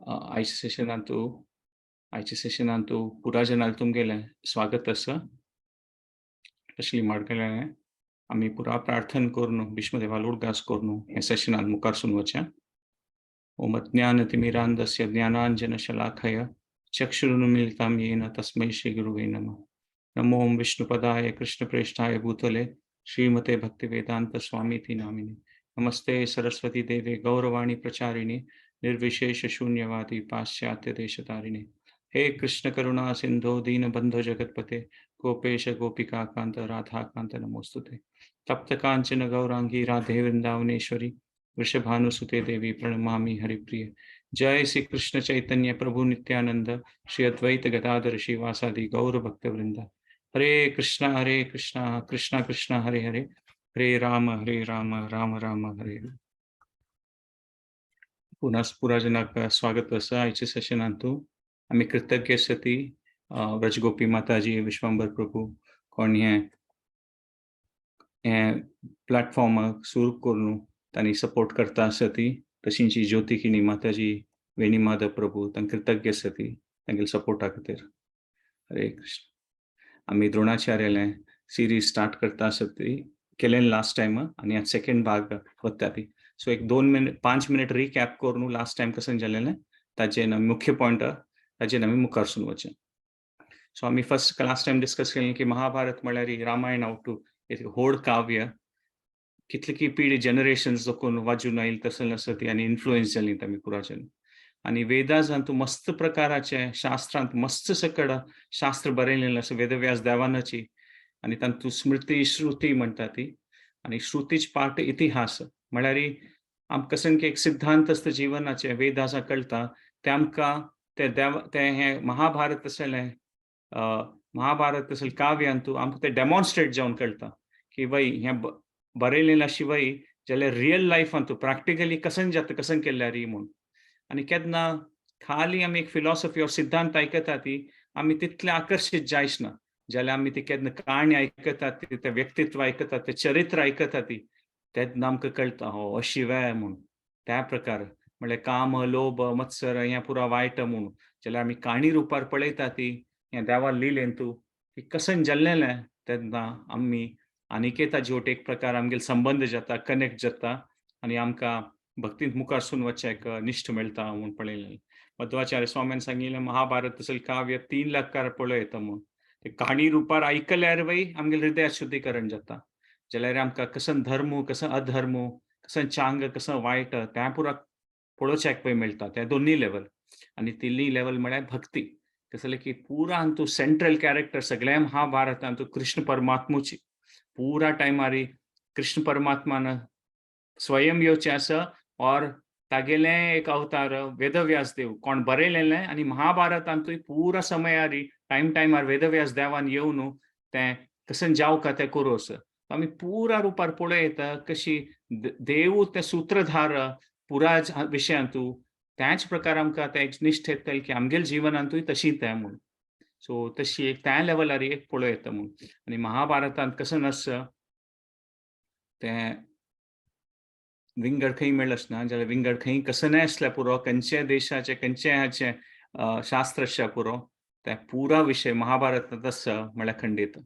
आयच्या सेशनांतू पुरा जनाल तुमगेलें स्वागत आसा. तशें माडगेलें आमी पुरा प्रार्थना करून, भीष्मदेवाल उडगास करून हें सेशनान मुखार सून वचया. ओम अज्ञानतिमिरान्धस्य ज्ञानाञ्जनशलाखय चक्षुरुन्मीलितं येन तस्मै श्रीगुरुवे नमः. नमो ओम विष्णुपदाय कृष्णप्रेष्ठाय भूतले श्रीमते भक्तिवेदांत स्वामीति नामिने. नमस्ते सरस्वती देवे गौरवाणी प्रचारिणे निर्विशेष शून्यवादी पाश्चात्य देशतारिणे. हे कृष्ण करुणा सिंधो दीनबंधो जगतपते गोपेश गोपिका कांत राधा कांत नमोस्तुते. तप्त कांचन गौरांगी राधे वृंदावनेश्वरी वृषभानुसुते देवी प्रणमामि हरिप्रिय. जय श्री कृष्ण चैतन्य प्रभु नित्यानंद श्री अद्वैत गदाधर श्रीवासादि गौर भक्त वृंद. हरे कृष्णा हरे कृष्णा कृष्णा कृष्णा हरे हरे, हरे राम हरे राम राम राम हरे हरे. पुन्हा पुरा जनाक स्वागत आसा आयच्या सेशनांतू. आमी कृतज्ञ आसा व्रजगोपी माताजी, विश्वंबर प्रभू, कोण हें हें प्लॅटफॉर्माक सुरू करून तांणी सपोर्ट करता आसा ती. तशींच ज्योती किणी माताजी, वेणी माधव प्रभू, तांकां कृतज्ञ आसा ती तांगेल्या सपोर्टा खातीर. हरे कृष्ण. आमी द्रोणाचार्यालें सिरीज स्टार्ट करता आसा ती केलें लास्ट टायम आनी आतां सेकंड भाग वता ती. सो एक 2 मिनिट, 5 मिनिट रिकॅप करून लास्ट टायम कशें जालेलें ताचेर, मुख्य पॉयंट ताचेर आमी मुखार सून वचें. सो आमी फर्स्ट लास्ट टायम डिस्कस केलें की महाभारत म्हळ्यार रामायण आवटू एक व्हड काव्य, कितली की पिढी जनरेशन्स दाखोवन वाजून आयल तसलें आसा ती आनी इन्फ्लुएन्स जाली आमी पुराच्यान. आनी वेदाजांत मस्त प्रकाराचे शास्त्रांत मस्त सकड शास्त्र बरयलेलें आसा वेदव्यास देवानाची. आनी तातूंत स्मृती श्रुती म्हणटा ती आनी श्रुतीच पार्ट इतिहास. म्हळ्यार आमकां कशें की एक सिद्धांत आसता जिवनाचे, वेदासा कळटा ते आमकां, ते देव ते हें महाभारत आसलें, महाभारत आसलें काव्यांतू आमकां ते डेमॉन्स्ट्रेट जावन कळटा की वय हें बरयलेलें शिवाय जाल्यार रियल लायफांतू प्रॅक्टिकली कशें जाता, कशें केल्यार म्हूण. आनी केन्ना खाली आमी एक फिलॉसॉफी ऑर सिद्धांत आयकता ती आमी तितले आकर्शीत जायच ना, जाल्यार आमी ती केन्ना काणी आयकतात ती, ते व्यक्तित्व आयकतात, ते चरित्र आयकतात ती, तेन्ना आमकां कळटा हो अशी वे म्हूण. त्या प्रकार म्हळ्यार काम, लोभ, मत्सर हें पुरा वायट म्हूण जाल्यार आमी काणी रुपार पळयता ती हें देवा लिलें तूं की कशें जाल्लेलें, तेन्ना आमी आनीक ताजे वटेन एक प्रकार आमगेले संबंद जाता, कनेक्ट जाता आनी आमकां भक्तींत मुखार सून वचचें एक निश्ठ मेळटा म्हूण पळयलें. मध्वाचार्य स्वाम्यान सांगिल्लें, महाभारत तसलें काव्य 3 लाखार पळय येता म्हूण. ते काणी रुपार आयकल्यार वय आमगेलें हृदयात शुद्धीकरण जाता, जाल्यार आमकां कसं धर्म, कसं अधर्म, कसं चांग, कसं वायट तें पुरा पळोवच्याक पळय मेळटा त्या दोन्ही लेवल. आनी तिन्ही लेवल म्हळ्यार भक्ती. कसलें की पुरा हातूंत सेंट्रल कॅरेक्टर सगळ्या महाभारतांतू कृष्ण परमात्मुची. पुरा टायमारी कृष्ण परमात्मान स्वयं येवचें आसा और तागेलें एक अवतार वेदव्यास देव कोण बरयलेलें. आनी महाभारतांतूय पुरा समयारी टायम टायमार वेदव्यास देवान येवन तें कशें जावका तें करूं आसा. आमी पुरा रुपार पळयता कशी देव तें सूत्रधार पुरा विशयांतू. त्याच प्रकार आमकां तें एक निश्ठ येतलें की आमगेले जिवनांतूय तशी तें म्हूण. सो तशी एक त्या लेवलार एक पळोवं येता म्हूण. आनी महाभारतांत कसं आसा तें विंगड खंय मेळच ना, जाल्यार विंगड खंय कसं नाय आसल्यार पुरो, खंयच्या देशाचे खंयच्या हाचें शास्त्र आसल्यार पुरो, ते पुरा विशय महाभारतांत आसा म्हळ्यार खंडीत.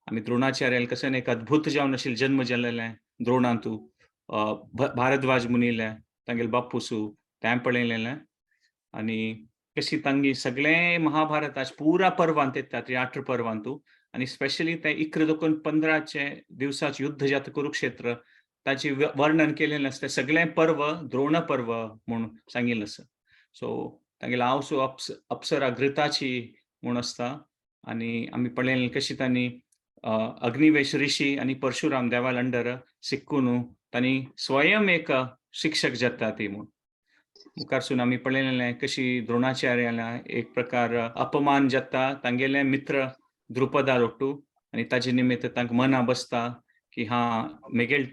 आमी द्रोणाचार्याल कसं एक अद्भुत जावन आशिल्लें जन्म जाल्लेलें द्रोणांतू भारद्वाज मुनीले तांगेले बापूसू तें पळयलेलें. आनी कशी तांगी सगळें महाभारताचे पुरा पर्वांत येतात, 8 पर्वांतू. आनी स्पेशली ते 11 दोन 15चे दिवसाचे युद्ध जाता कुरुक्षेत्र, ताचे वर्णन केलेलें आसता. सगळें पर्व द्रोण पर्व म्हूण सांगिल्लें आसा. सो तांगेले आवसू अप्सरा घृताची म्हूण आसता. आनी आमी पळयलें कशी तांणी अग्निवेश ऋषी आनी परशुराम देवाल अंडर शिकून तांणी स्वयं एक शिक्षक जाता ती म्हूण. मुखारसून आमी पळयलें कशी द्रोणाचार्याला एक प्रकार अपमान जाता तांगेले मित्र द्रुपदा रोटू आनी ताजे निमित्त तांकां मना बसता की हा मेगेल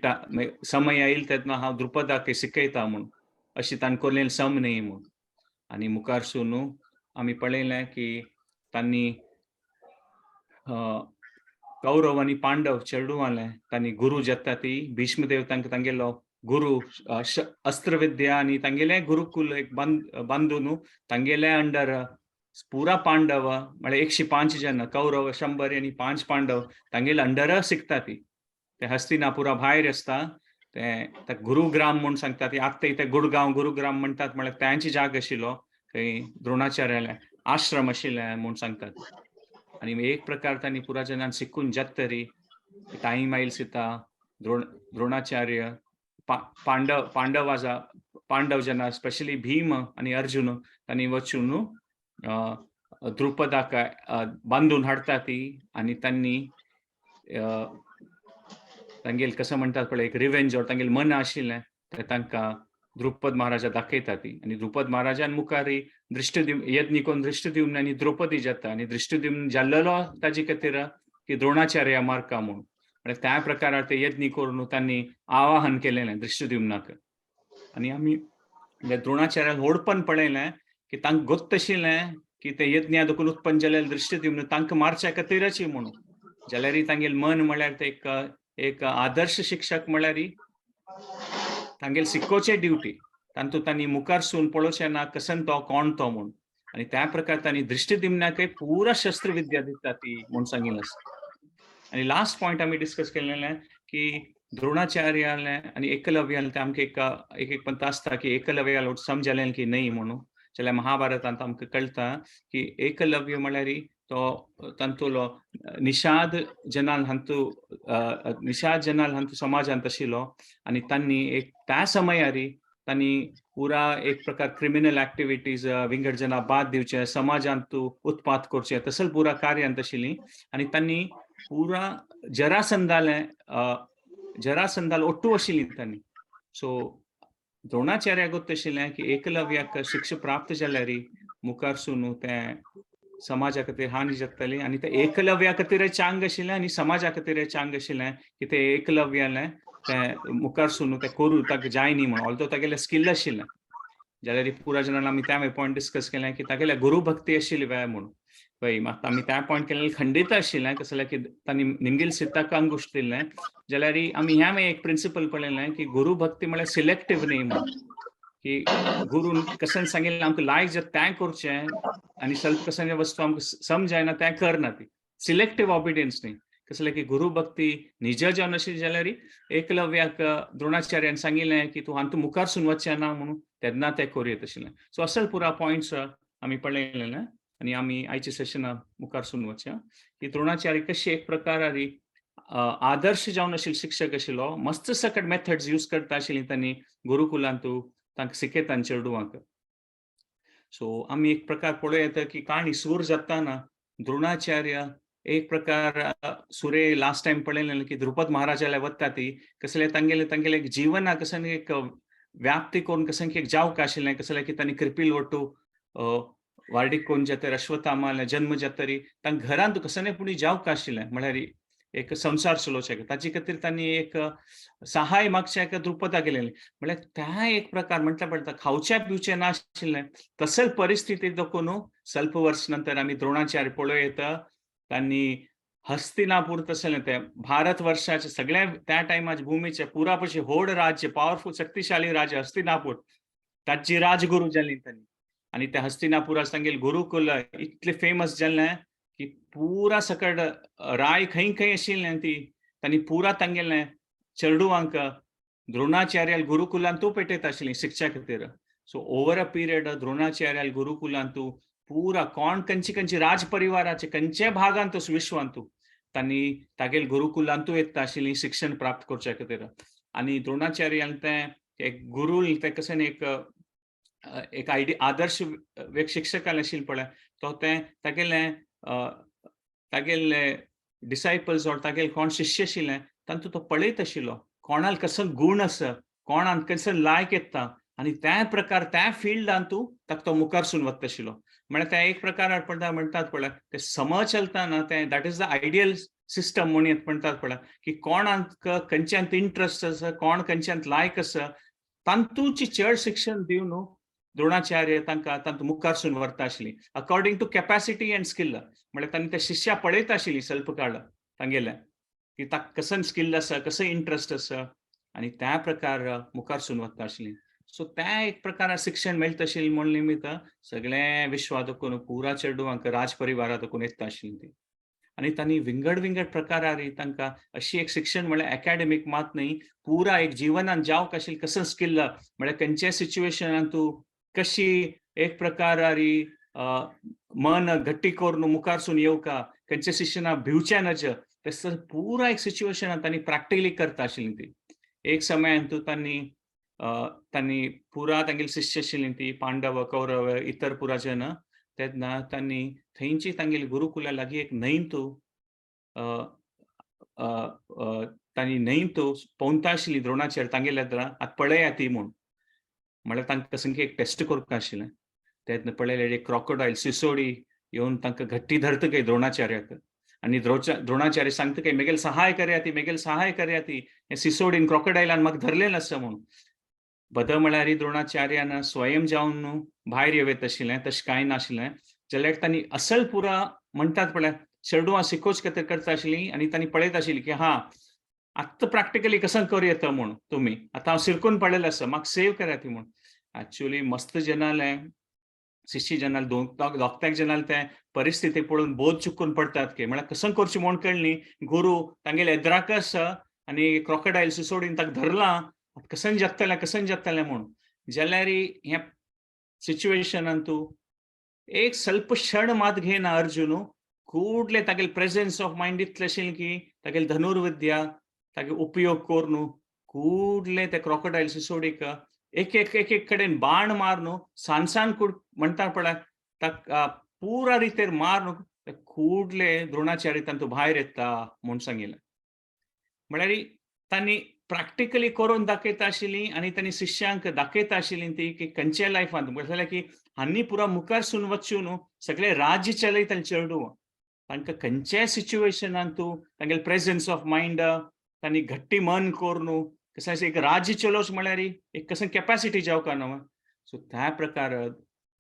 समय येईल तेन्ना हांव द्रुपदाक शिकयता म्हूण, अशी तांणी कोरलें सम न्ही म्हूण. आनी मुखारसून आमी पळयलें की तांणी कौरव आनी पांडव चेडवाले तांणी गुरू जाता ती भीष्मदेव तांकां तांगेलो गुरु अस्त्रविद्या आनी तांगेलें गुरुकुल एक बांदून तांगेले अंडर पुरा पांडव म्हळ्यार 105 जन, कौरव 100 आनी 5 पांडव तांगेले अंडर शिकता ती. ते हस्तिनापुरा भायर आसता ते गुरुग्राम म्हूण सांगता ती. आत्तां ते गुडगांव गुरुग्राम म्हणटात, म्हळ्यार त्यांची जाग आशिल्लो थंय द्रोणाचार्याले आश्रम आशिल्ले म्हूण सांगतात. आनी एक प्रकार तांणी पुरा जनान शिकून जात तरी टायम आयल सिता द्रोणाचार्य पांडव पांडव पांडव जना, स्पेशली भीम आनी अर्जुन, तांणी वचून द्रुपदाक बांदून हाडटा ती. आनी तांणी तांगेल कसं म्हणटात पळय, एक रिवेंज ऑर तांगेल मन आशिल्लें ते तांकां द्रुपद महाराजा दाखयता ती. आनी द्रुपद महाराजान मुखार धृष्टद्युम्न यज्ञ करून धृष्टद्युम्न आनी द्रौपदी जाता. आनी धृष्टद्युम्न जाल्लेलो ताजे खातीर की द्रोणाचार्य मारका म्हूण. आनी त्या प्रकारार ते यज्ञ करून तांणी आवाहन केलेलें धृष्टद्युम्नाक. आनी आमी द्रोणाचार्यान व्हडपण पळयलें की तांकां गोत्त आशिल्लें की ते यज्ञा देखून उत्पन्न जाल्लें धृष्टद्युम्न तांकां मारच्या खातीरच म्हणून. जाल्यार तांगेल मन म्हळ्यार ते एक एक आदर्श शिक्षक, म्हळ्यार तांगेल शिकोवचे ड्युटी, तांतू तांणी मुखार सून पळोवचें ना कसन तो कोण तो म्हूण. आनी त्या प्रकार तांणी धृष्टद्युम्नाकय पुरा शस्त्रविद्या दिता ती म्हूण सांगिल्लें आसा. आनी लास्ट पॉयंट आमी डिस्कस केलेलें की द्रोणाचार्याले आनी एकलव्याले ते आमकां एक एक एक पंत आसता की एकलव्याला समजलें की न्हय म्हणून. जाल्यार महाभारतांत आमकां कळटा की एकलव्य म्हळ्यार तो तांतुलो निषाद जनाल हांतू निषाद जनाल हांतू समाजांत आशिल्लो. आनी तांणी एक त्या समयारी तांणी पुरा एक प्रकार क्रिमिनल ऍक्टिव्हिटीज, विंगड जना बाद दिवचे, समाजांत उत्पात करचे, तसं पुरा कार्यांत आशिल्ली. आनी तांणी पुरा जरासंधाले जरासंधाल ಒಟ್ಟು आशिल्ली तांणी. सो द्रोणाचार्याक गोत्त आशिल्लें की एकलव्याक शिक्षा प्राप्त जाल्यार मुखार सून तें समाजा खातीर हानी जातली. आनी ते एकलव्या खातीर चांग आशिल्लें आनी समाजा खातीर चांग आशिल्लें की ते एकलव्यालें तें मुखार सून तें करूं ताका जाय न्ही म्हणून. ऑल्दो तागेलें स्किल आशिल्लें, जाल्यार पुरा जणांनी आमी त्या पॉयंट डिस्कस केलें की तागेले गुरु भक्ती आशिल्ली वेळ म्हणून. पळय, मात आमी त्या पॉयंट केलें खंडीत आशिल्लें कसलें की तांणी निमगेल सिद्धाक अंगुष्ट दिल्लें. जाल्यार आमी ह्या एक प्रिंसिपल पळयलें की गुरु भक्ती म्हळ्यार सिलेक्टीव न्ही म्हणून, की गुरून कशें सांगिल्लें आमकां लायक जाता तें करचें आनी स्वल्प कशें वस्तू आमकां समजायना तें करना, ती सिलेक्टीव ऑबिडियन्स न्ही. कसलें की गुरु भक्ती निज जावन आशिल्ली जाल्यार एकलव्याक द्रोणाचार्यान सांगिल्लें की तूं हातूंत मुखार सून वचचें ना म्हणून, तेन्ना तें करूं येत आशिल्लें. सो असल पुरा पॉयंट्स आमी पळयलेले. आनी आमी आयच्या सेशना मुखार सून वचया की द्रोणाचार्य कशी एक प्रकारारी आदर्श जावन आशिल्लो शिक्षक आशिल्लो. मस्त सकट मेथड्स यूज करता आशिल्ली तांणी गुरुकुलांतू तांकां शिकयता चेडवांक. सो आमी एक प्रकार पळोवं येता की काणी सूर जाताना द्रोणाचार्य एक प्रकार सुरे लास्ट टायम पळयलें की द्रुपद महाराजाला वता ती कसले तांगेले तांगेले एक जीवना कसं एक व्याप्ती करून कसं एक जावक आशिल्लें. कसलें की तांणी क्रिपील वट्टू वार्डीक कोण जातर अश्वत्थामाले जन्म जातरी तांकां घरांत कसं पुणी जावक आशिल्लें, म्हळ्यार एक संसार चलोवचें, ताजे खातीर तांणी एक सहाय मागचें द्रुपदा गेलेलें. म्हळ्यार त्या एक प्रकार म्हटल्यार पडटा खावच्या पिवचें नाशिल्लें तसल परिस्थिती दाखोवन स्वल्प वर्स नंतर आमी द्रोणाचार्य पळोवं येता. तांणी हस्तिनापूर तसलें तें भारत वर्षाचे सगळ्या त्या टायमाचे भूमीचे पुरा पशी व्हड राज्य, पावरफुल शक्तिशाली राज्य हस्तिनापूर, ताची राजगुरू जाली तांणी. आनी त्या हस्तिनापुराक तांगेले गुरुकुल इतले फेमस जाल्लें की पुरा सकट राय खंय खंय आशिल्लें ती तांणी पुरा तांगेलें चेडवांक द्रोणाचार्याल गुरुकुलांतू पेटयता आशिल्ली शिक्षा खातीर. सो ओवर अ पिरियड द्रोणाचार्याल गुरुकुलांतू पुरा कोण खंयची खंयची राज परिवाराचे खंयच्या भागांत विश्वांतू तांणी तागेल गुरुकुलांतू येता आशिल्ली शिक्षण प्राप्त करच्या खातीर. आनी द्रोणाचार्यान तें एक गुरु तें कशें एक एक आयडी आदर्श एक शिक्षक आशिल्लें पळय, तो तें तागेलें तागेले डिसायपल्स ऑर तागेले कोण शिष्य आशिल्ले तांतू तो पळयत आशिल्लो कोणाक कसो गूण आसा, कोणाक कसो लायक येता आनी त्या प्रकार त्या फिल्डान तूं ताका तो मुखार सून वता आशिल्लो. म्हळ्यार त्या एक प्रकार म्हणटात पळय ते सम चलतना तें that is the ideal system म्हणून म्हणटात पळय की कोणाक खंयच्यांत इंट्रस्ट आसा, कोण खंयच्यांत लायक आसा, तांतूची चड शिक्षण दिवन द्रोणाचार्य तांकां तांतू मुखार सून व्हरता आशिल्ली according to capacity and skill. म्हळ्यार तांणी त्या शिष्या पळयता आशिल्ली स्वल्प काळ तांगेले की ताका कसं स्किल आसा, कसं इंट्रस्ट आसा. आनी त्या प्रकार मुखारसून वता आशिल्ली. सो त्या एक प्रकार शिक्षण मेळटा आशिल्लें म्हूण निमित्त सगळें विश्वा दखून पुरा चेडवांक राज परिवारा दखून येता आशिल्ली ती. आनी तांणी विंगड विंगड प्रकारारी तांकां अशी एक शिक्षण म्हळ्यार एकाडेमीक मात न्हय, पुरा एक जिवनान जावंक आशिल्लें कसो स्किल, म्हळ्यार खंयच्या सिच्युएशनान तूं कशी एक प्रकारारी मन घट्टी करून मुखारसून येवका, खंयच्या शिक्षणाक भिवचें नज, तसो पुरा एक सिच्युएशनान तांणी प्रॅक्टिकली करता आशिल्ली ती. एक समयान तूं तांणी तांणी पुरा तांगेली शिष्य आशिल्ली ती पांडव कौरव इतर पुरा जन, तेन्ना तांणी थंयची तांगेली गुरुकुला लागीं एक न्हंयतू तांणी न्हंयतू पोंवता आशिल्ली द्रोणाचार्य तांगेल्या आतां पळया ती म्हूण. म्हळ्यार तांकां संगे एक टेस्ट करपाक आशिल्लें. तेन्ना पळयलें एक क्रोकोडायल सिसोडी येवन तांकां घट्टी धरता काय द्रोणाचार्याक, आनी द्रोणाचार्य सांगता काय मेगेल सहाय करया ती, मेगेल सहाय करया ती, हे सिसोडीन क्रोकोडायलान म्हाका धरलें आसा म्हूण. बद म्हळ्यार द्रोणाचार्यान स्वयं जावन भायर येवत आशिल्लें, तशें कांय नाशिल्लें. जाल्यार तांणी असल पुरा म्हणटात पळय चेडवां शिकोवच खातीर करता आशिल्ली आनी तांणी पळयत आशिल्ली की हा आत्तां प्रॅक्टिकली कसं करूं येता म्हूण, तुमी आतां हांव सिरकून पडलेलें आसा म्हाका सेव करात म्हूण. एक्चुअली मस्त जनाले शिष्य जनाल दोन दोगत्याक जनाल ते परिस्थिती पळोवन बोध चुकून पडटात की म्हळ्यार कसं करचें म्हूण कळ्ळी. गुरू तांगेले एद्राक आसा आनी क्रोकोडायल सिसोडीन ताका धरलां, कसन जगतलें कसन जगतलें म्हूण. जाल्यार ह्या सिच्युएशनान तूं एक स्वल्प क्षण मात घेना अर्जुन, कुडले तागेले प्रेझेन्स ऑफ मायंड इतलें आशिल्लें की तागेले धनुर्विद्या तागे उपयोग करून कुडले ते क्रोकोडायल सिसोडीक एक एक एक एक कडेन बाण मारून सान सान कुड म्हणटा पळय ताका पुरा रितेर मारून कुडले द्रोणाचार्य तांतू भायर येता म्हूण सांगिल्लें. म्हळ्यार तांणी प्रॅक्टिकली करून दाखयता आशिल्ली आनी तांणी शिष्यांक दाखयता आशिल्ली ती की खंयच्या लायफांत जाल्यार की हांणी पुरा मुखारसून वचून सगळे राज्य चलयताले चेडूं, तांकां खंयच्याय सिच्युएशनान तूं तांगेले प्रेझेन्स ऑफ मायंड तांणी घट्टी मन करून कशें एक राज्य चलोवचें म्हळ्यार एक कसं कॅपॅसिटी जावका न्हू. सो त्या प्रकार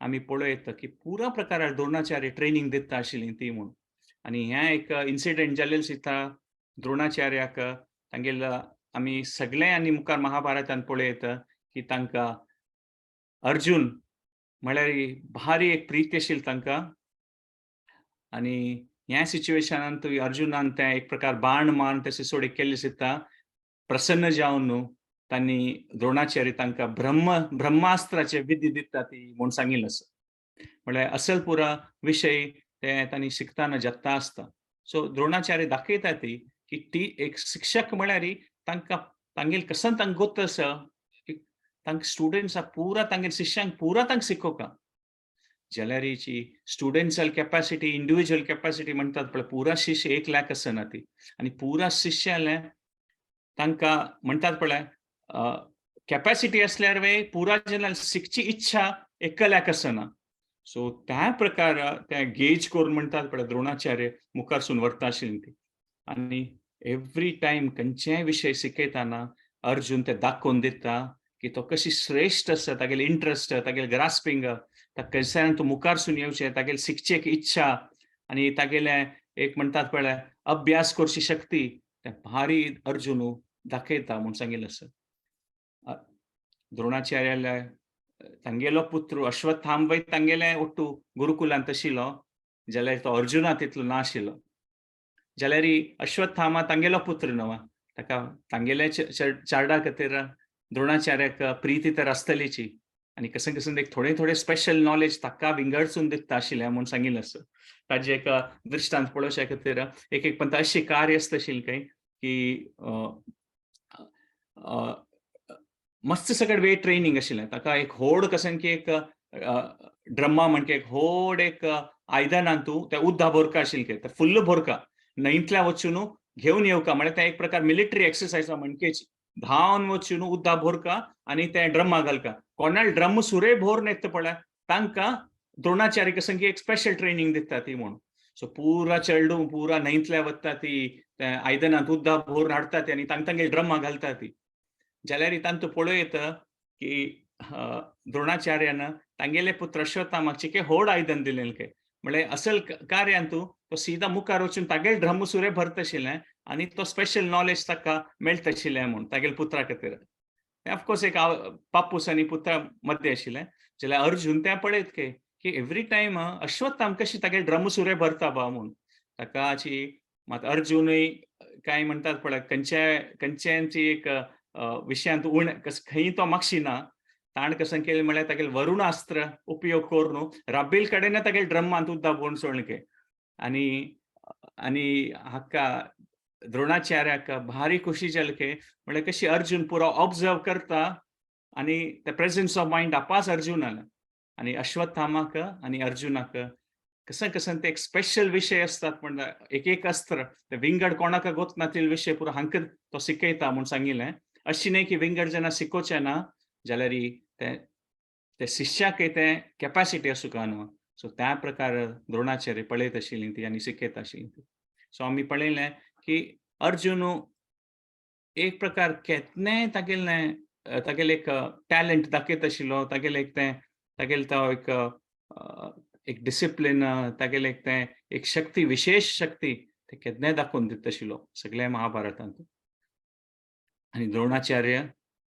आमी पळयता की पुरा प्रकारार द्रोणाचार्य ट्रेनींग दिता आशिल्ली ती म्हूण. आनी हें एक इन्सिडंट जाल्लें दिसता द्रोणाचार्याक तांगेल आमी सगळे आनी मुखार महाभारतान पळयता की तांकां अर्जुन म्हळ्यार भारी एक प्रीती आशिल्ली तांकां. आनी ह्या सिच्युएशनान तूं अर्जुनान तें एक प्रकार बाण मारून ते सिसोडी केल्ले दिसता, प्रसन्न जावन तांणी द्रोणाचार्य तांकां ब्रह्मास्त्राचे विधी दिता ती म्हूण सांगिल्लें आसा. म्हळ्यार असल पुरा विशय ते तांणी शिकतना जगता आसता. सो द्रोणाचार्य दाखयता ती की ती एक शिक्षक म्हळ्यार तांकां तांगेल कसन तांकां गोत आसा, तांकां स्टुडंट्साक पुरा तांगेल शिष्यांक पुरा तांकां शिकोवका. जाल्यारीची स्टुडंट्साल कॅपॅसिटी इंडिविज्युअल कॅपॅसिटी म्हणटात पळय पुरा शिष्य 1 लाख आसना ती, आनी पुरा शिष्याले तांकां म्हणटात पळय कॅपॅसिटी आसल्यार वे पुरा जेन्ना शिकची इच्छा 1 लाख आसना. सो त्या प्रकार त्या गेज करून म्हणटात पळय द्रोणाचार्य मुखारसून व्हरता आशिल्ली ती. आनी एवरी टायम खंयचेय विशय शिकयतना अर्जुन ते दाखोवन दिता की तो कशी श्रेश्ठ आसा, तागेले इंट्रस्ट, तागेले ग्रास्पिंग, ताका खंयच्यान तो मुखारसून येवचें, तागेले शिकची एक इच्छा आनी तागेले एक म्हणटात पळय अभ्यास करची शक्ती ते भारी अर्जुन दाखयता म्हूण सांगिल्लें आसा. द्रोणाचार्याले तांगेलो पुत्र अश्वत्थाम वय तांगेले ಒಟ್ಟು गुरुकुलांत आशिल्लो, जाल्यार तो अर्जुना तितलो नाशिल्लो. जाल्यार अश्वत्थामा तांगेलो पुत्र न्हू, ताका तांगेले चारडा खातीर द्रोणाचार्याक प्रिती तर आसतलीची आनी कसं कसं एक थोडे थोडे स्पेशल नॉलेज ताका विंगडसून दिता आशिल्लें म्हूण सांगिल्लें आसा. ताजें एक दृश्टांत पळोवच्या खातीर एक एक पण अशी कार्य आसता आशिल्लें काय की मस्त सगळें वे ट्रेनिंग आशिल्लें ताका. एक होड कशें की एक ड्रम्मा म्हणके एक होड एक आयदनान तूं त्या उद्दा भरका आशिल्लें, ते फुल्ल भरका न्हंयतल्या वचून घेवन येवका, म्हळ्यार तें एक प्रकार मिलिटरी एक्सरसायज म्हणकेची. धांवन वचून उद्दा भरका आनी ते ड्रम्मा घालका, कोणाल ड्रम सुरे भोर येता पळय तांकां द्रोणाचार्य कसं की एक स्पेशल ट्रेनिंग दिता ती म्हूण. सो पुरा चेडूं पुरा न्हंयतल्या वता ती आयदनांत उद्दा भोरून हाडटा ती आनी तांकां तांगेले ड्रम्मा घालता ती. जाल्यार तांतू पळोवं येता की द्रोणाचार्यान तांगेले पुत्र अश्वत्थामाक चिके होड आयदन दिलें काय, म्हळ्यार असल कार्यान तूं तो सीधा मुखार वचून तागेले ड्रम सुरे भरत आशिल्लें आनी तो स्पेशल नॉलेज ताका मेळटा आशिल्लें म्हूण तागेले पुत्रा खातीर. तें ऑफकोर्स एक बापूस आनी पुत्रा मध्य आशिल्लें. जाल्यार अर्जुन तें पळयत की की एवरी टायम अश्वत्थाम कशी तागेले ड्रम सुरे भरता बा म्हूण ताका अशी. मात अर्जुनूय काय म्हणटात पळय, खंयच्या खंयच्याची एक विशयांत उण कस खंय तो मागशी ना. ताण कसं केलें म्हळ्यार तागेले वरुणास्त्र उपयोग करून राबील कडेन तागेले ड्रमांत उदक भरून सोडलें. आनी आनी हाका द्रोणाचार्याक भारी खुशी जाली की म्हळ्यार कशी अर्जुन पुरो ऑब्जर्व करता आनी the presence of mind आपास अर्जुनाला. आनी अश्वत्थामाक आनी अर्जुनाक कसं कसं ते एक स्पेशल विशय असतात, पण एक एक अस्त्र ते विंगड कोणाक गोत विशय पुरो हांकां तो शिकयता म्हूण सांगिल्लें. अशी न्हय की विंगड जेन्ना शिकोवचें ना जाल्यार ते ते शिष्याक ते कॅपॅसिटी आसूंक न्हू. सो त्या प्रकार द्रोणाचार्य पळयत आशिल्ली ती आनी शिकयत आशिल्ली ती. सो आमी पळयलें की अर्जुन एक प्रकार केन्नाय तागेलें तागेलें एक टॅलंट दाखयत आशिल्लो, तागेलें एक तें तागेलें तो एक एक डिसिप्लीन, तागेलें एक तें एक शक्ती, विशेश शक्ती ते केन्नाय दाखोवन दित आशिल्लो सगळ्या महाभारतांत. आनी द्रोणाचार्य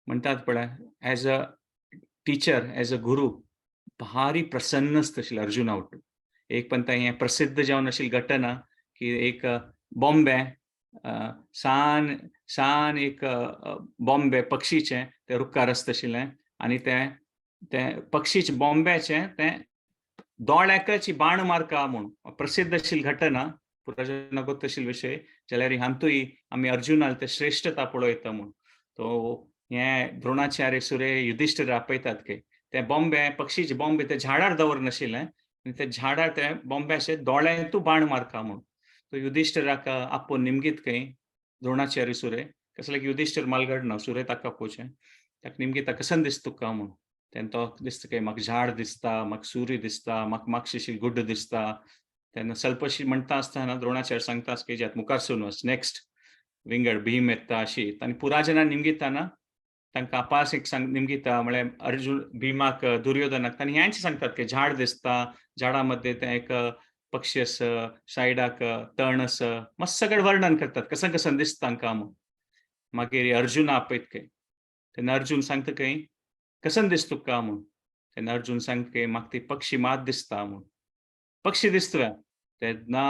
म्हणटात पळय, as a teacher, as a guru, भारी प्रसन्न आसता अर्जुना वटून. एक पण हें प्रसिद्ध जावन आशिल्ली घटना की एक बॉम्बे सान सान एक बॉम्बे पक्षीचें तें रुखार आसता आशिल्लें आनी तें तें पक्षीचे बॉम्ब्याचें तें दोळ्याकच बाण मारका म्हूण प्रसिद्ध आशिल्ली घटना, पुराय गोत आशिल्लो विशय. जाल्यार हातूंय आमी अर्जुनाल ते श्रेश्ठता पळयता म्हूण. तो हें द्रोणाचार्य सुरे युधिश्ठर आपयतात की ते बॉम्बे पक्षीचे बॉम्बे ते झाडार दवरनाशिल्लें आनी ते झाडार ते बॉम्ब्याचे दोळ्यांतू बाण मारका म्हूण. तो युधिश्ठराक आपोवन निमगीत खंय द्रोणाचार्य सुरे कसले की युधिश्ठर मालगडना सुरे ताका आपोवचें, ताका निमगीता कसन दिसता तुका म्हूण. तेन्ना तो दिसता की म्हाका झाड दिसता, म्हाका सूर्य दिसता, म्हाका मातशी गुड्ड दिसता. तेन्ना सल्पशी म्हणटा आसतना द्रोणाचार्य सांगता की ज्यात मुखार सून वच, नेक्स्ट विंगड भीम येता अशी. आनी पुरा जेन्ना निमगिताना तांकां अपास एक सांग निमगिता म्हळ्यार अर्जुन भीमाक दुर्योधनाक तांणी हेंच सांगतात की झाड दिसता, झाडा मध्ये तें एक पक्षी आसा, सायडाक तण आसा, मस्त सगळें वर्णन करतात कसं कसं दिसता तांकां म्हूण. मागीर अर्जुना आपयत खंय, तेन्ना अर्जुन सांगता खंय कसन दिसता तुका म्हूण. तेन्ना अर्जुन सांगता की म्हाका ती पक्षी मात दिसता म्हूण, पक्षी दिसता. तेन्ना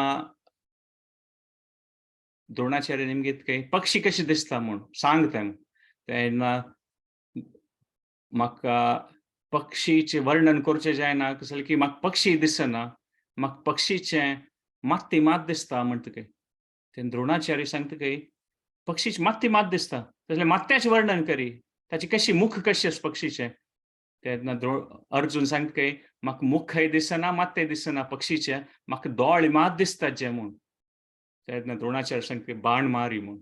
द्रोणाचार्य निमगीत खंय पक्षी कशी दिसता म्हूण सांग तें. तेन्ना म्हाका पक्षीचें वर्णन करचें जायना, कसलें की म्हाका पक्षी दिसना, म्हाका पक्षीचें मात्ती मात दिसता म्हणटा खंय. तेन्ना द्रोणाचार्य सांगता खंय पक्षीची मात्ती मात दिसता तसलें मात्त्याचें वर्णन करी, ताची कशी मुख कशी आसा पक्षीचें. तेन्ना अर्जुन सांगता खंय म्हाका मुखय दिसना, मात्तेय दिसना पक्षीचें, म्हाका दोळे मात दिसतात जे म्हूण. तेन्ना द्रोणाचार्य सांगता बाण मारी म्हूण.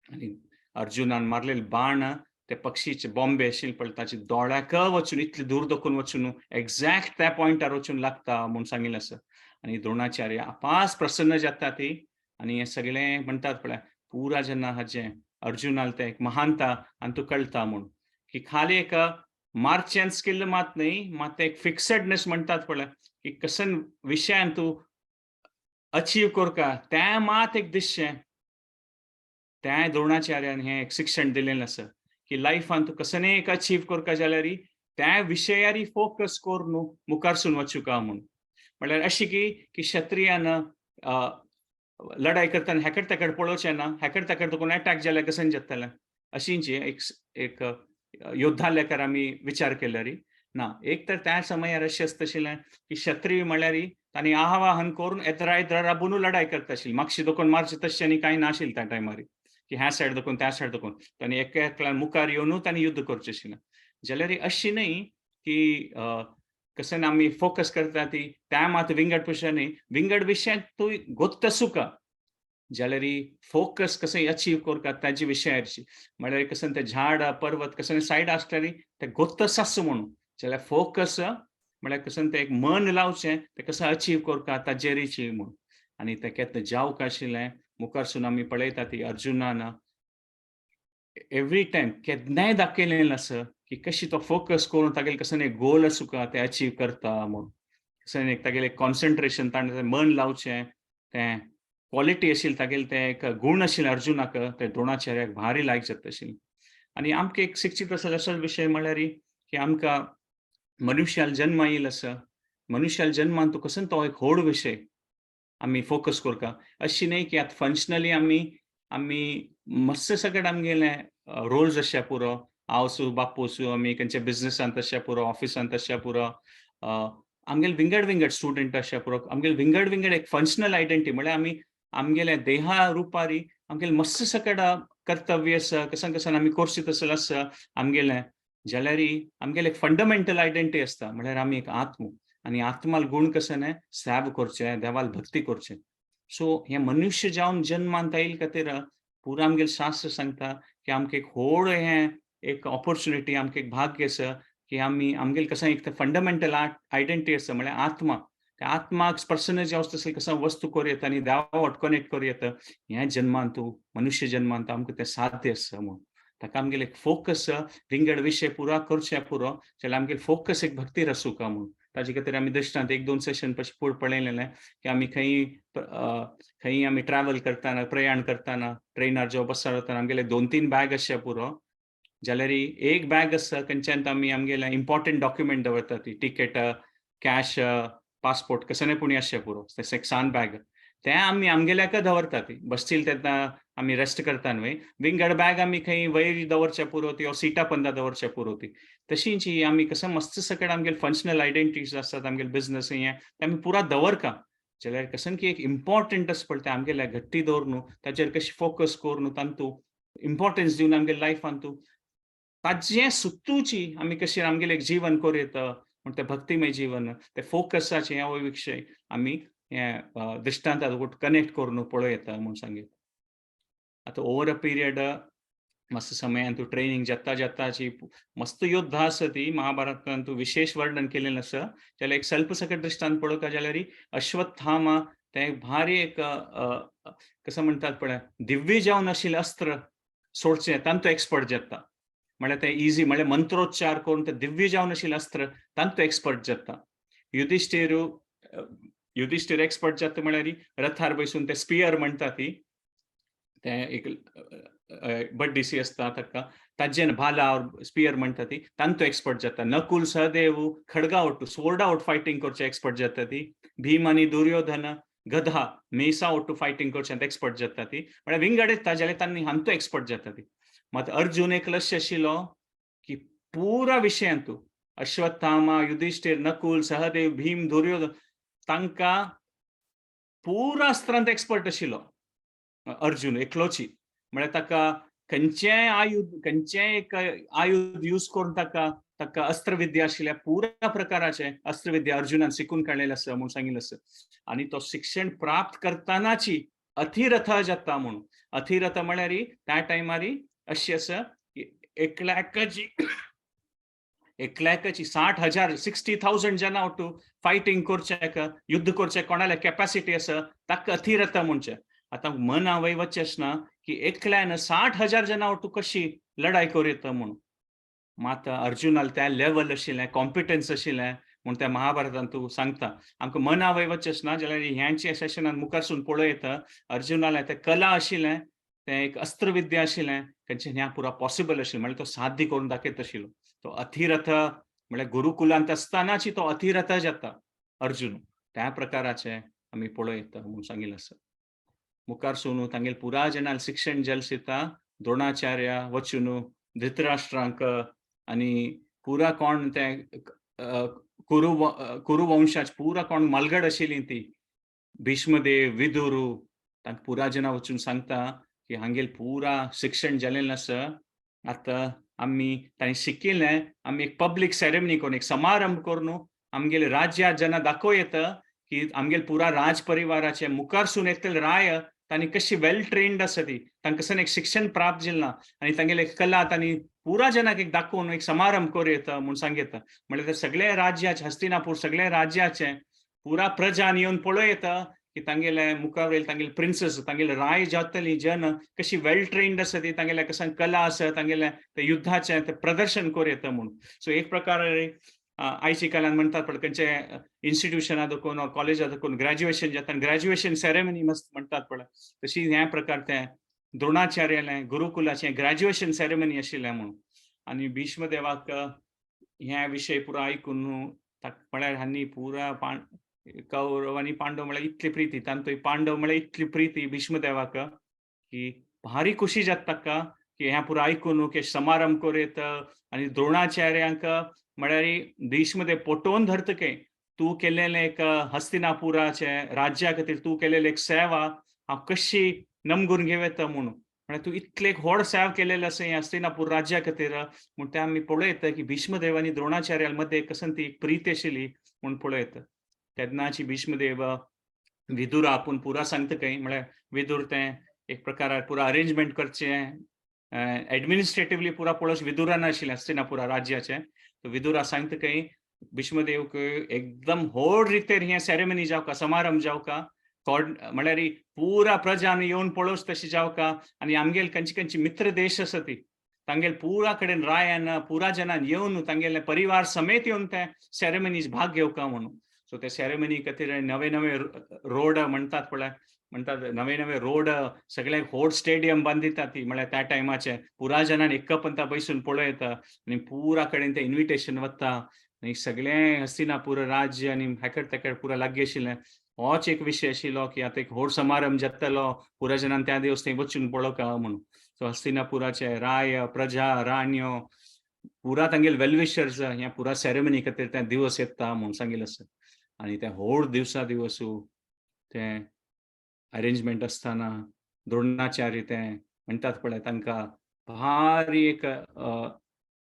आनी अर्जुनान मारलेले बाण ते पक्षीचे बॉम्बे आशिल्ले पळय ताचे दोळ्याक वचून इतले दूर दखून वचून एग्जॅक्ट त्या पॉयंटार वचून लागता म्हूण सांगिल्लें आसा. आनी द्रोणाचार्य अपास प्रसन्न जाता ती. आनी हें सगळें म्हणटात पळय पुरा जेन्ना हाजें अर्जुनाल तें एक महानता आनी तूं कळटा म्हूण की खाली एक मार्चेन स्किल मात न्हय, मात एक फिक्सडनेस म्हणटात पळय की कसन विशयान तूं अचीव करका तें मात एक दिसचें. तें द्रोणाचार्यान हें एक शिक्षण दिलेलें आसा की लायफान तूं कसनें एक अचीव करका जाल्यार त्या विशयारी फोकस करून मुखारसून वचूका म्हूण. म्हळ्यार अशी की की क्षत्रियान लढाई करतना हेकड तेकड पळोवचें ना, हेकड तेकड तुका अटॅक जाल्यार कशें जातलें अशींची एक एक योद्धा लेखार आमी विचार केल्यार ना. एक तर त्या समयार अशें आसता आशिल्लें की क्षत्रिय म्हळ्यार तांणी आवाहन करून एदरा एदरा राबून लढाई करता आशिल्ली, मागशी दोकोन मारचे तशें आनी कांय नाशिल्लें त्या टायमार की ह्या सायड दोकोन त्या सायड दोकोन तांणी एका एकल्यान मुखार येवन तांणी युद्ध करचें आशिल्लें. जाल्यार अशी न्हय की कशें आमी फोकस करता ती त्या मात विंगड विशय न्हय, विंगड विशयांत तूं गोत्त सुका जाल्यार फोकस कशें अचीव करता ताजे विशयाची. म्हळ्यार कशें तें झाड पर्वत कशें सायड आसल्यार तें गोत्त आसा म्हणून जाल्यार फोकस म्हळ्यार कशें तें एक मन लावचें तें कशें अचीव करता ताजेरीची म्हूण. आनी तें केन्ना जावंक आशिल्लें मुखारसून आमी पळयता ती अर्जुनान एवरी टायम केन्नाय दाखयलें आसा की कशी तो फोकस करून तागेलें कसं एक गोल आसूका तें अचीव करता म्हूण, कशें एक तागेलें कॉन्सन्ट्रेशन ताणें मन लावचें तें क्वॉलिटी आशिल्ली, तागेले ते एक गूण आशिल्ले अर्जुनाक, ते द्रोणाचार्याक भारी लायक जाता आशिल्ली. आनी आमकां एक शिकची आसा असो विशय म्हळ्यार की आमकां मनुष्याल जन्म आयिल्लो आसा. मनुष्याल जन्मान तो कसो तो एक व्हड विशय आमी फोकस करता. अशी न्हय की आतां फंक्शनली आमी आमी मस्त सगळें आमगेले रोल्स आसच्या पुरो, हांव आसूं, बाप्पू आसूं, आमी खंयच्या बिजनसांत आसच्या पुरो, ऑफिसांत आसच्या पुरो, आमगेले विंगड विंगड स्टुडंट आसच्या पुरो, आमगेले विंगड विंगड एक फंक्शनल आयडेंटिटी म्हळ्यार आमी आमगेल्या देहा रुपारी आमगेले मस्त सगळें कर्तव्य आसा, कसान कसान आमी कोर्सीत आसले आसा आमगेले. जाल्यार आमगेले एक फंडामेंटल आयडेंटिटी आसता, म्हळ्यार आमी एक आत्म आनी आत्माल गूण कशें न्हय सेव करचें, देवाल भक्ती करचें. सो हें मनुष्य जावन जन्मांत आयल खातीर पुरा आमगेलें शास्त्र सांगता की आमकां एक व्हड हें एक ऑपॉर्चुनिटी, आमकां एक भाग्य आसा की आमी आमगेले कसं एक फंडामेंटल आयडेंटिटी आसा, म्हळ्यार आत्मा. त्या आत्माक स्पर्शन जावं तसलें कसं वस्तू करूं येता आनी देवा वट कनेक्ट करूं येता. ह्या जन्मांत, मनुष्य जन्मांत आमकां तें साध्य आसा म्हूण ताका आमगेले एक फोकस विंगड विशय पुरा करचे पुरो जाल्यार आमगेले फोकस एक भक्तीर आसूंक म्हूण. ताजे खातीर आमी दृश्टांत एक दोन सेशन पशी फुडें पळयलेलें की आमी खंय खंय आमी ट्रॅवल करतना, प्रयाण करतना, ट्रेनार जेव्हा बसार वतना आमगेले दोन तीन बॅग आसचे पुरो. जाल्यार एक बॅग आसता खंयच्यान आमी आमगेले इम्पॉर्टंट डॉक्युमेंट दवरता, ती टिकेट, कॅश, पासपोर्ट कसं पुणी आसचें पुरो, तें एक सान बॅग तें आमी आमगेल्याक दवरता. ती बसतील तेन्ना आमी रेस्ट करता न्हय. विंगड बॅग आमी खंय वयर दवरचे पुरो ती, सिटा पंदा दवरचे पुरो ती. तशीच ही आमी कसं मस्त सगळें आमगेले फंक्शनल आयडेंटिटीज आसतात, आमगेले बिजनस हें ते आमी पुरा दवरका. जाल्यार कसं की एक इम्पॉर्टंट आसा पळय तें आमगेले घट्टी दवर, ताचेर कशें फोकस करून तांतू इम्पॉर्टन्स दिवन आमगेले लायफान तूं ताजें सुत्तूची आमी कशें आमगेलें एक जीवन करूं येता म्हण तें भक्तिमय जीवन, ते फोकसाचें हो विशय आमी हें दृश्टांतात कनेक्ट करून पळोवं येता म्हूण सांगीत. आतां ओवर अ पिरियड मस्त समयान तूं ट्रेनिंग जाता जाताची मस्त योद्धा आसा ती महाभारतान तूं विशेष वर्णन केलेलें आसा. जाल्यार एक स्वल्प सकट दृश्टांत पळोवंक जाल्यार अश्वत्थामा तें भारी एक कसं म्हणटात पळय दिव्य जावन आशिल्लें अस्त्र सोडचें तांतू एक्सपर्ट जाता. म्हळ्यार तें इजी, म्हळ्यार मंत्रोच्चार करून तें दिव्य जावन आशिल्लें अस्त्र तांतू एक्सपर्ट जाता. युधिष्ठिर युधिष्ठिर एक्सपर्ट जाता म्हळ्यार रथार बसून ते स्पियर म्हणटा ती, तें एक बड्डीसी आसता ताका, ताजेन भाला स्पियर म्हणटा ती, तांतू एक्सपर्ट जाता. नकुल सहदेव खडगा ओट्टू स्वोर्डा ओट फायटींग करचे एक्सपर्ट जाता ती. भीम आनी दुर्योधन गधा मेसा ओट्टू फायटींग करचे एक्सपर्ट जाता ती. म्हळ्यार विंगड येता जाल्यार तांणी हांतू एक्सपर्ट जाता ती. मात अर्जुन एक लक्ष आशिल्लो की पुरा विशयांतू अश्वत्थामा, युधिष्ठिर, नकुल सहदेव, भीम, दुर्योधन तांकां पुरा अस्त्रांत एक्सपर्ट आशिल्लो अर्जुन एकलोची. म्हळ्यार ताका खंयचेय आयुध, खंयचेय एक आयुध यूज करून ताका ताका अस्त्रविद्या आशिल्ल्या पुरा प्रकाराचे अस्त्रविद्या अर्जुनान शिकून काडलेले आसा म्हूण सांगिल्लें आसा. आनी तो शिक्षण प्राप्त करतानाची अथिरथ जाता म्हणून. अथिरथ म्हळ्यार त्या टायमार अशी आसा की एकल्याकची एकल्याकची 60,000, 60,000 जना ओट्टू फायटींग करचें, युद्ध करचें कोणाले कॅपॅसिटी आसा ताका अथिरथ म्हणचें. आतां मन वय वचचें आसना की एकल्यान 60,000 जना ओट्टू कशी लढाई करूं येता म्हणून. मात अर्जुनाल त्या लेवल आशिल्लें, कॉम्पिटन्स आशिल्लें म्हूण त्या महाभारतान तूं सांगता. आमकां मना वय वचचें आसना जाल्यार ह्यांच्या सेशनान मुखारसून पळोवं येता अर्जुनालें तें कला आशिल्लें, तें एक अस्त्रविद्या आशिल्लें, खंयचें ह्या पुरा पॉसिबल आशिल्लें, म्हळ्यार तो साध्य करून दाखयत आशिल्लो. तो अथिरथ म्हळ्यार गुरुकुलांत आसतनाची तो अथिरथ जाता अर्जुन, त्या प्रकाराचे आमी पळोवं येता म्हूण सांगिल्लें आसा. मुखार सून तांगेले पुरा जणांक शिक्षण जलसिता द्रोणाचार्य वचून धृतराष्ट्रांक आनी पुरा कोण ते कुरु कुरुवंशाच पुरा कोण मलगड आशिल्ली ती भीष्मदेव, विदुरू, तांकां पुरा जणां वचून सांगता की हांगेल पुरा शिक्षण जालेलें आसा. आतां आमी तांणी शिकिल्लें आमी एक पब्लीक सेरेमनी करून, एक समारंभ करून आमगेले राज्यात जेन्ना दाखोवं येता की आमगेले पुरा राज परिवाराचे मुखारसून येतले राय तांणी कशी वेल ट्रेन्ड आसा ती, तांकां कशें एक शिक्षण प्राप्त जालें आनी तांगेले कला तांणी पुरा जनाक एक दाखोवन एक समारंभ करूं येता म्हूण सांगता. म्हळ्यार सगळे राज्याचे, हस्तिनापूर सगळे राज्याचे पुरा प्रजान येवन पळोवं येता की तांगेले मुखार वयले तांगेले प्रिन्सेस, तांगेले राय जातली जन कशी वेल ट्रेन्ड आसा ती, तांगेले कशें कला आसा, तांगेले ते युद्धाचें ते प्रदर्शन करूं येता म्हूण. सो एक प्रकारे आयची काळान म्हणतात पळय खंयचे इन्स्टिट्यूशना देखून ऑर कॉलेजा देखून ग्रॅज्युएशन जाता, ग्रॅज्युएशन सेरेमनी मस्त म्हणतात पळय, तशी ह्या प्रकार ते द्रोणाचार्यालें गुरुकुलाचें ग्रॅज्युएशन सेरेमनी आशिल्लें म्हणून. आनी भीष्मदेवाक ह्या विशय पुरो आयकून म्हळ्यार हांणी पुरा कौरव आनी पांडव म्हळ्यार इतली प्रिती, तांतूय पांडव म्हळ्यार इतली प्रिती भीष्मदेवाक की भारी खुशी जाता ताका की ह्या पुरो आयकून की समारंभ करीत. आनी द्रोणाचार्यांक म्हळ्यार भीष्मदेव पोटोवन धरता की तूं केलेलें एक हस्तिनापुराचे राज्या खातीर तूं केलेली एक सेवा हांव कशी नमगून घेवं म्हणून, म्हळ्यार तूं इतलें एक व्हड सेवा केलेलें आसा हें हस्तिनापूर राज्या खातीर म्हूण. तें आमी पळयता की भीष्मदेव आनी द्रोणाचार्या मदें कसन ती एक प्रीत आशिल्ली म्हूण पळयता. तेन्नाची भीष्मदेव विदुर आपूण पुरा सांगता खंय, म्हळ्यार विदुर तें एक प्रकारार पुरा अरेंजमेंट करचें, एडमिनिस्ट्रेटिवली पुरा पळोवच विदुरान आशिल्लें हस्तिनापुरा राज्याचें. विदुरा सांगता खंय भीष्मदेव एकदम व्हड रितेर हें सेरेमनी जावका, समारंभ जावका, म्हळ्यार पुरा प्रजान येवन पळोवच तशें जावका. आनी आमगेल खंयची खंयची मित्र देश आसा ती तांगेल पुरा कडेन रायान पुरा जनान येवन तांगेले परिवार समेत येवन ते सेरेमनीज भाग घेवका म्हणून. सो ते सेरेमनी खातीर नवे नवे रोड म्हणटात पळय, म्हणटात नवे नवे रोड, सगळे व्हड स्टेडियम बांदितात ती, म्हळ्यार त्या टायमाचे पुरा जनान एकपंता बैसून पळयता आनी पुरा कडेन ते इन्विटेशन वता आनी सगळें हस्तिनापूर राज्य आनी हेकड तेकड पुरा लागीं आशिल्लें. होच एक विशय आशिल्लो की आतां एक व्हड समारंभ जातलो, पुरा जनान त्या दिवस थंय वचून पळोवका म्हणून. सो हस्तिनापुराचे राय, प्रजा, राणयो, पुरा तांगेले वेलविशर्स ह्या पुरा सेरेमनी खातीर त्या दिवस येता म्हूण सांगिल्लें आसा. आनी त्या व्हड दिवसा दिवसू तें अरेंजमेंट आसतना द्रोणाचार्य तें म्हणटात पळय तांकां भारी एक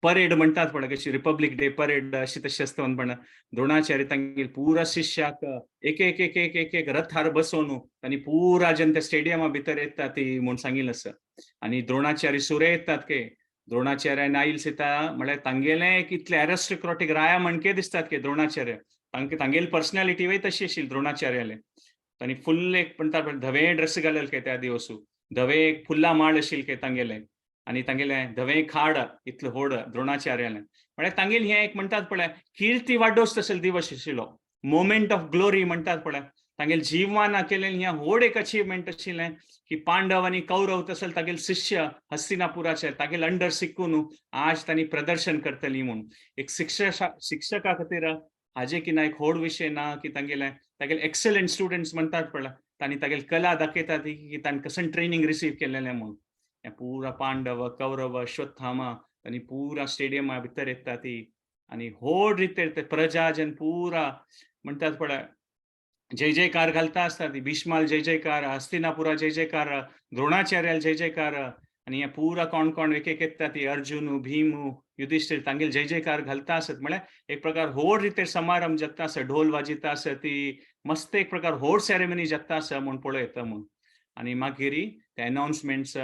परेड म्हणटात पळय, कशी रिपब्लीक डे परेड अशी तशी आसता म्हणून. द्रोणाचार्य तांगेले पुरा शिष्याक एक एक एक एक एक एक रथार बसोवन आनी पुरा जन त्या स्टेडियमा भितर येता ती म्हूण सांगिल्लें आसा. आनी द्रोणाचार्य सुरे येतात की द्रोणाचार्य आयल सीता म्हळ्यार तांगेलें एक इतले एरिस्टोक्रॉटीक राया म्हणके दिसतात की द्रोणाचार्य, तांकां तांगेली पर्सनॅलिटी वय तशी आशिल्ली द्रोणाचार्याले. आनी फुल्ल एक म्हणटा धवे ड्रेस घालेले काय त्या दिवसू, धवे एक फुल्ला माळ आशिल्ले काय तांगेले आनी तांगेले धवे खाड इतलें व्हड द्रोणाचार्याले. म्हळ्यार तांगेले हें एक म्हणटात पळय किर्ती वाडोस तसो दिवस आशिल्लो, मोमेंट ऑफ ग्लोरी म्हणटात पळय, तांगेले जीवनान केलेलें हें व्हड एक अचिवमेंट आशिल्लें की पांडव आनी कौरव तसले तागेले शिष्य हस्तिनापुराचे तागेले अंडर शिकून आज तांणी प्रदर्शन करतली म्हूण. एक शिक्षका खातीर हाजे की ना एक व्हड विशय ना की तांगेले तागेले एक्सलंट स्टुडंट्स म्हणटात पळय, तांणी तागेली कला दाखयतात की तांणी कशें ट्रेनींग रिसीव केलेलें म्हूण. हें पुरा पांडव, कौरव, अश्वत्थामा आनी पुरा स्टेडियमा भितर येता ती आनी व्हड रितेर ते प्रजाजन पुरा म्हणटात पळय जय जयकार घालता आसता ती, भीष्माल जय जयकार, हस्तिनापुरा जय जयकार, द्रोणाचार्याल जय जयकार. आनी हे पुरा कोण कोण एक एक येता ती अर्जुन, भीम, युधिष्ठिर तांगेले जय जयकार घालता आसत. म्हळ्यार एक प्रकार व्हड रितेर समारंभ जाता आसा, ढोल वाजयता आसा ती, मस्त एक प्रकार व्हड सेरेमनी जाता आसा म्हूण पळयता म्हूण. आनी मागीर ते अनाउन्समेंट्स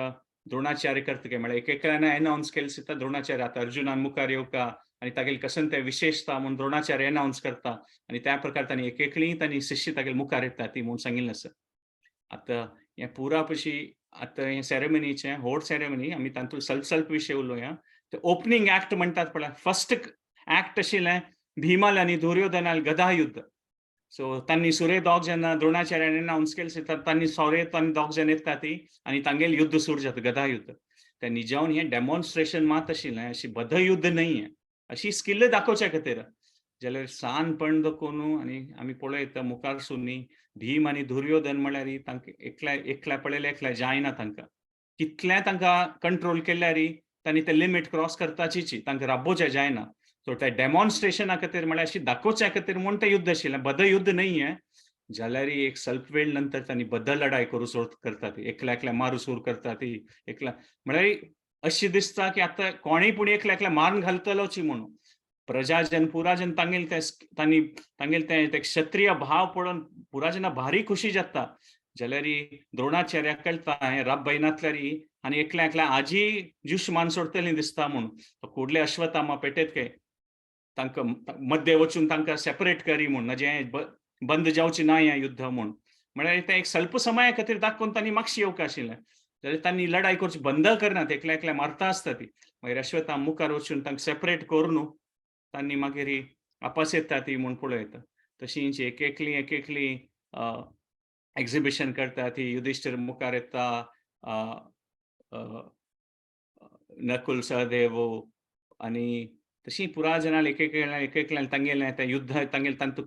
द्रोणाचार्य करता काय, म्हळ्यार एक एकल्यान अनाउन्स केले सुद्दां द्रोणाचार्य आतां अर्जुनान मुखार येवका आनी तागेली कसन ते विशेषता म्हूण द्रोणाचार्य अनाउन्स करता आनी त्या प्रकार तांणी एक एकली तांणी शिष्य तागेले मुखार येता ती म्हूण सांगिल्लें आसा. आतां हें पुरा पशी आतां हें सेरेमनीचें व्हड सेरेमनी आमी तातूंत सल्प सल्प विशय उलोवया. ते ओपनींग एक्ट म्हणटात पळय, फर्स्ट एक्ट आशिल्लें भीमाल आनी दुर्योधनाल गदा युद्ध. सो तांणी सुरे दोग जेन्ना द्रोणाचार्यान अनाउन्स केले तांणी सोरे तांणी दोग जण येता ती आनी तांगेलें युद्ध सुरू जाता, गदा युद्ध. ते निजावन हें डेमॉन्स्ट्रेशन मात आशिल्लें, अशी बदयुद्ध न्हय हें, अशी स्किल दाखोवच्या खातीर. जाल्यार सानपण दाखोवन आनी आमी पळयता मुखार सुनी भीम आनी दुर्योधन म्हळ्यार तांकां एकल्या एकल्या पळयल्यार एकल्या जायना तांकां, कितलें तांकां कंट्रोल केल्यार तांणी ते लिमीट क्रॉस करताचीची, तांकां राबोवचें जायना. सो त्या डेमॉन्स्ट्रेशना खातीर म्हळ्यार अशी दाखोवच्या खातीर म्हूण तें युद्ध आशिल्लें, बदयुद्ध न्हय हें. जाल्यार एक सल्प वेळ नंतर तांणी बद लढाई करूं सुरू करता ती, एकल्या एकल्या मारू सुरू करता ती, एकल्या म्हळ्यार अशी दिसता की आतां कोणूय पूण एकल्या एकल्या मारून घालतलोची म्हणून. प्रजाजन पुराजन तांगेले ते तांणी तांगेले ते ते क्षत्रिय भाव पळोवन पुराजना भारी खुशी जाता. जाल्यार द्रोणाचार्याक कळटा हें रब बैनातल्यार आनी एकल्या एकल्या आजी जुश मान सोडतली दिसता म्हणून. तो कुडले अश्वत्थामा पेटेत काय तांकां मध्य वचून तांकां सेपरेट करी म्हूण, जें बंद जावचें ना हें युद्ध म्हूण. म्हळ्यार तें एक स्वल्प समया खातीर दाखोवन तांणी मागशी येवंक आशिल्लें, जाल्यार तांणी लढाई करची बंद करनात, एकल्या एकल्या मारता आसता ती. मागीर अश्वत्थामा मुखार वचून तांकां सेपरेट करून तांणी मागीर आपस येता ती म्हूण पळयता. तशींच एक एकली एक एकली एक्झिबिशन करता ती. युधिश्ठीर मुखार येता, नकुल सहदेव आनी तशी पुरा जनां एक एक एकल्यान तांगेलें तें युद्ध तांगेलें तांतू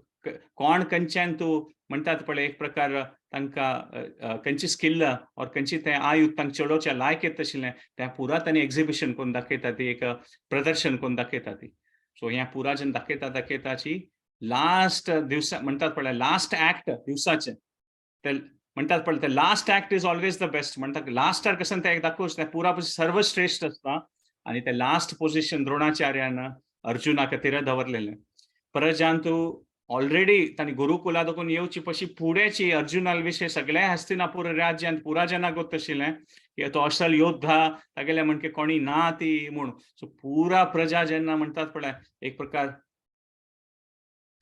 कोण खंयच्यान तूं म्हणटात पळय, एक प्रकार तांकां खंयची स्किल ऑर खंयची तें आयुध तांकां चलोवच्या लायक येत आशिल्लें, तें पुरा तांणी एक्झिबिशन करून दाखयता ती, एक प्रदर्शन करून दाखयता ती. सो ह्या पुरा जन दाखयता दाखयताची लास्ट दिवसा म्हणटात पळय, लास्ट एक्ट दिवसाचें ते म्हणटात पळय, ते last act is always the best म्हणटात. लास्टार कशें तें दाखोवचें, तें पुरा सर्वश्रेश्ठ आसता. आनी तें लास्ट पोझिशन द्रोणाचार्यान अर्जुना खातीर दवरलेलें. परजांतू ऑलरेडी तांणी गुरुकुला दोकून येवची पशी फुडेंची अर्जुना विशय सगळ्या हस्तिनापूर राज्यांत पुरा जनाक गोत आशिल्लें की तो असल योद्धा, तागेले म्हणके कोणी ना ती म्हूण. सो पुरा प्रजा जेन्ना म्हणटात पळय, एक प्रकार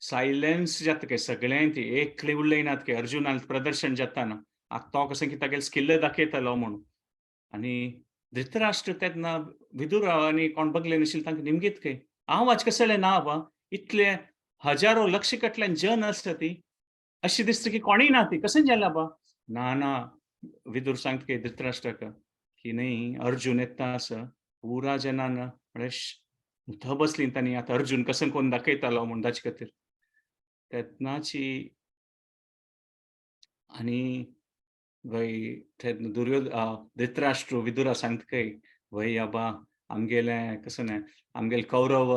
सायलेन्स जाता काय सगळ्यां, ती एकले उलयनात की अर्जुनान प्रदर्शन जाताना आतां तो कसं की तागेले स्किल दाखयतलो म्हणून. आनी धृतराष्ट्र तेन्ना विदुर आनी कोण बगले नाशिल्ले, तांकां निमगीत काय आवाज कसले ना बा, इतले हजारो लक्ष कटल्यान जन आसता ती, अशी दिसता की कोणीय ना ती, कशें जालें बा? ना ना, विदुर सांगता की धृतराष्ट्राक की न्ही, अर्जुन येता आसा. पुरा जनान म्हळ्यार थंय बसली तांणी, आतां अर्जुन कसं कोण दाखयतालो म्हूण ताचे खातीर तेन्नाची. आनी वय तेन्ना धृतराष्ट्र विदुरा सांगता काय, वय आबा, आमगेलें कसं न्ही, आमगेले कौरव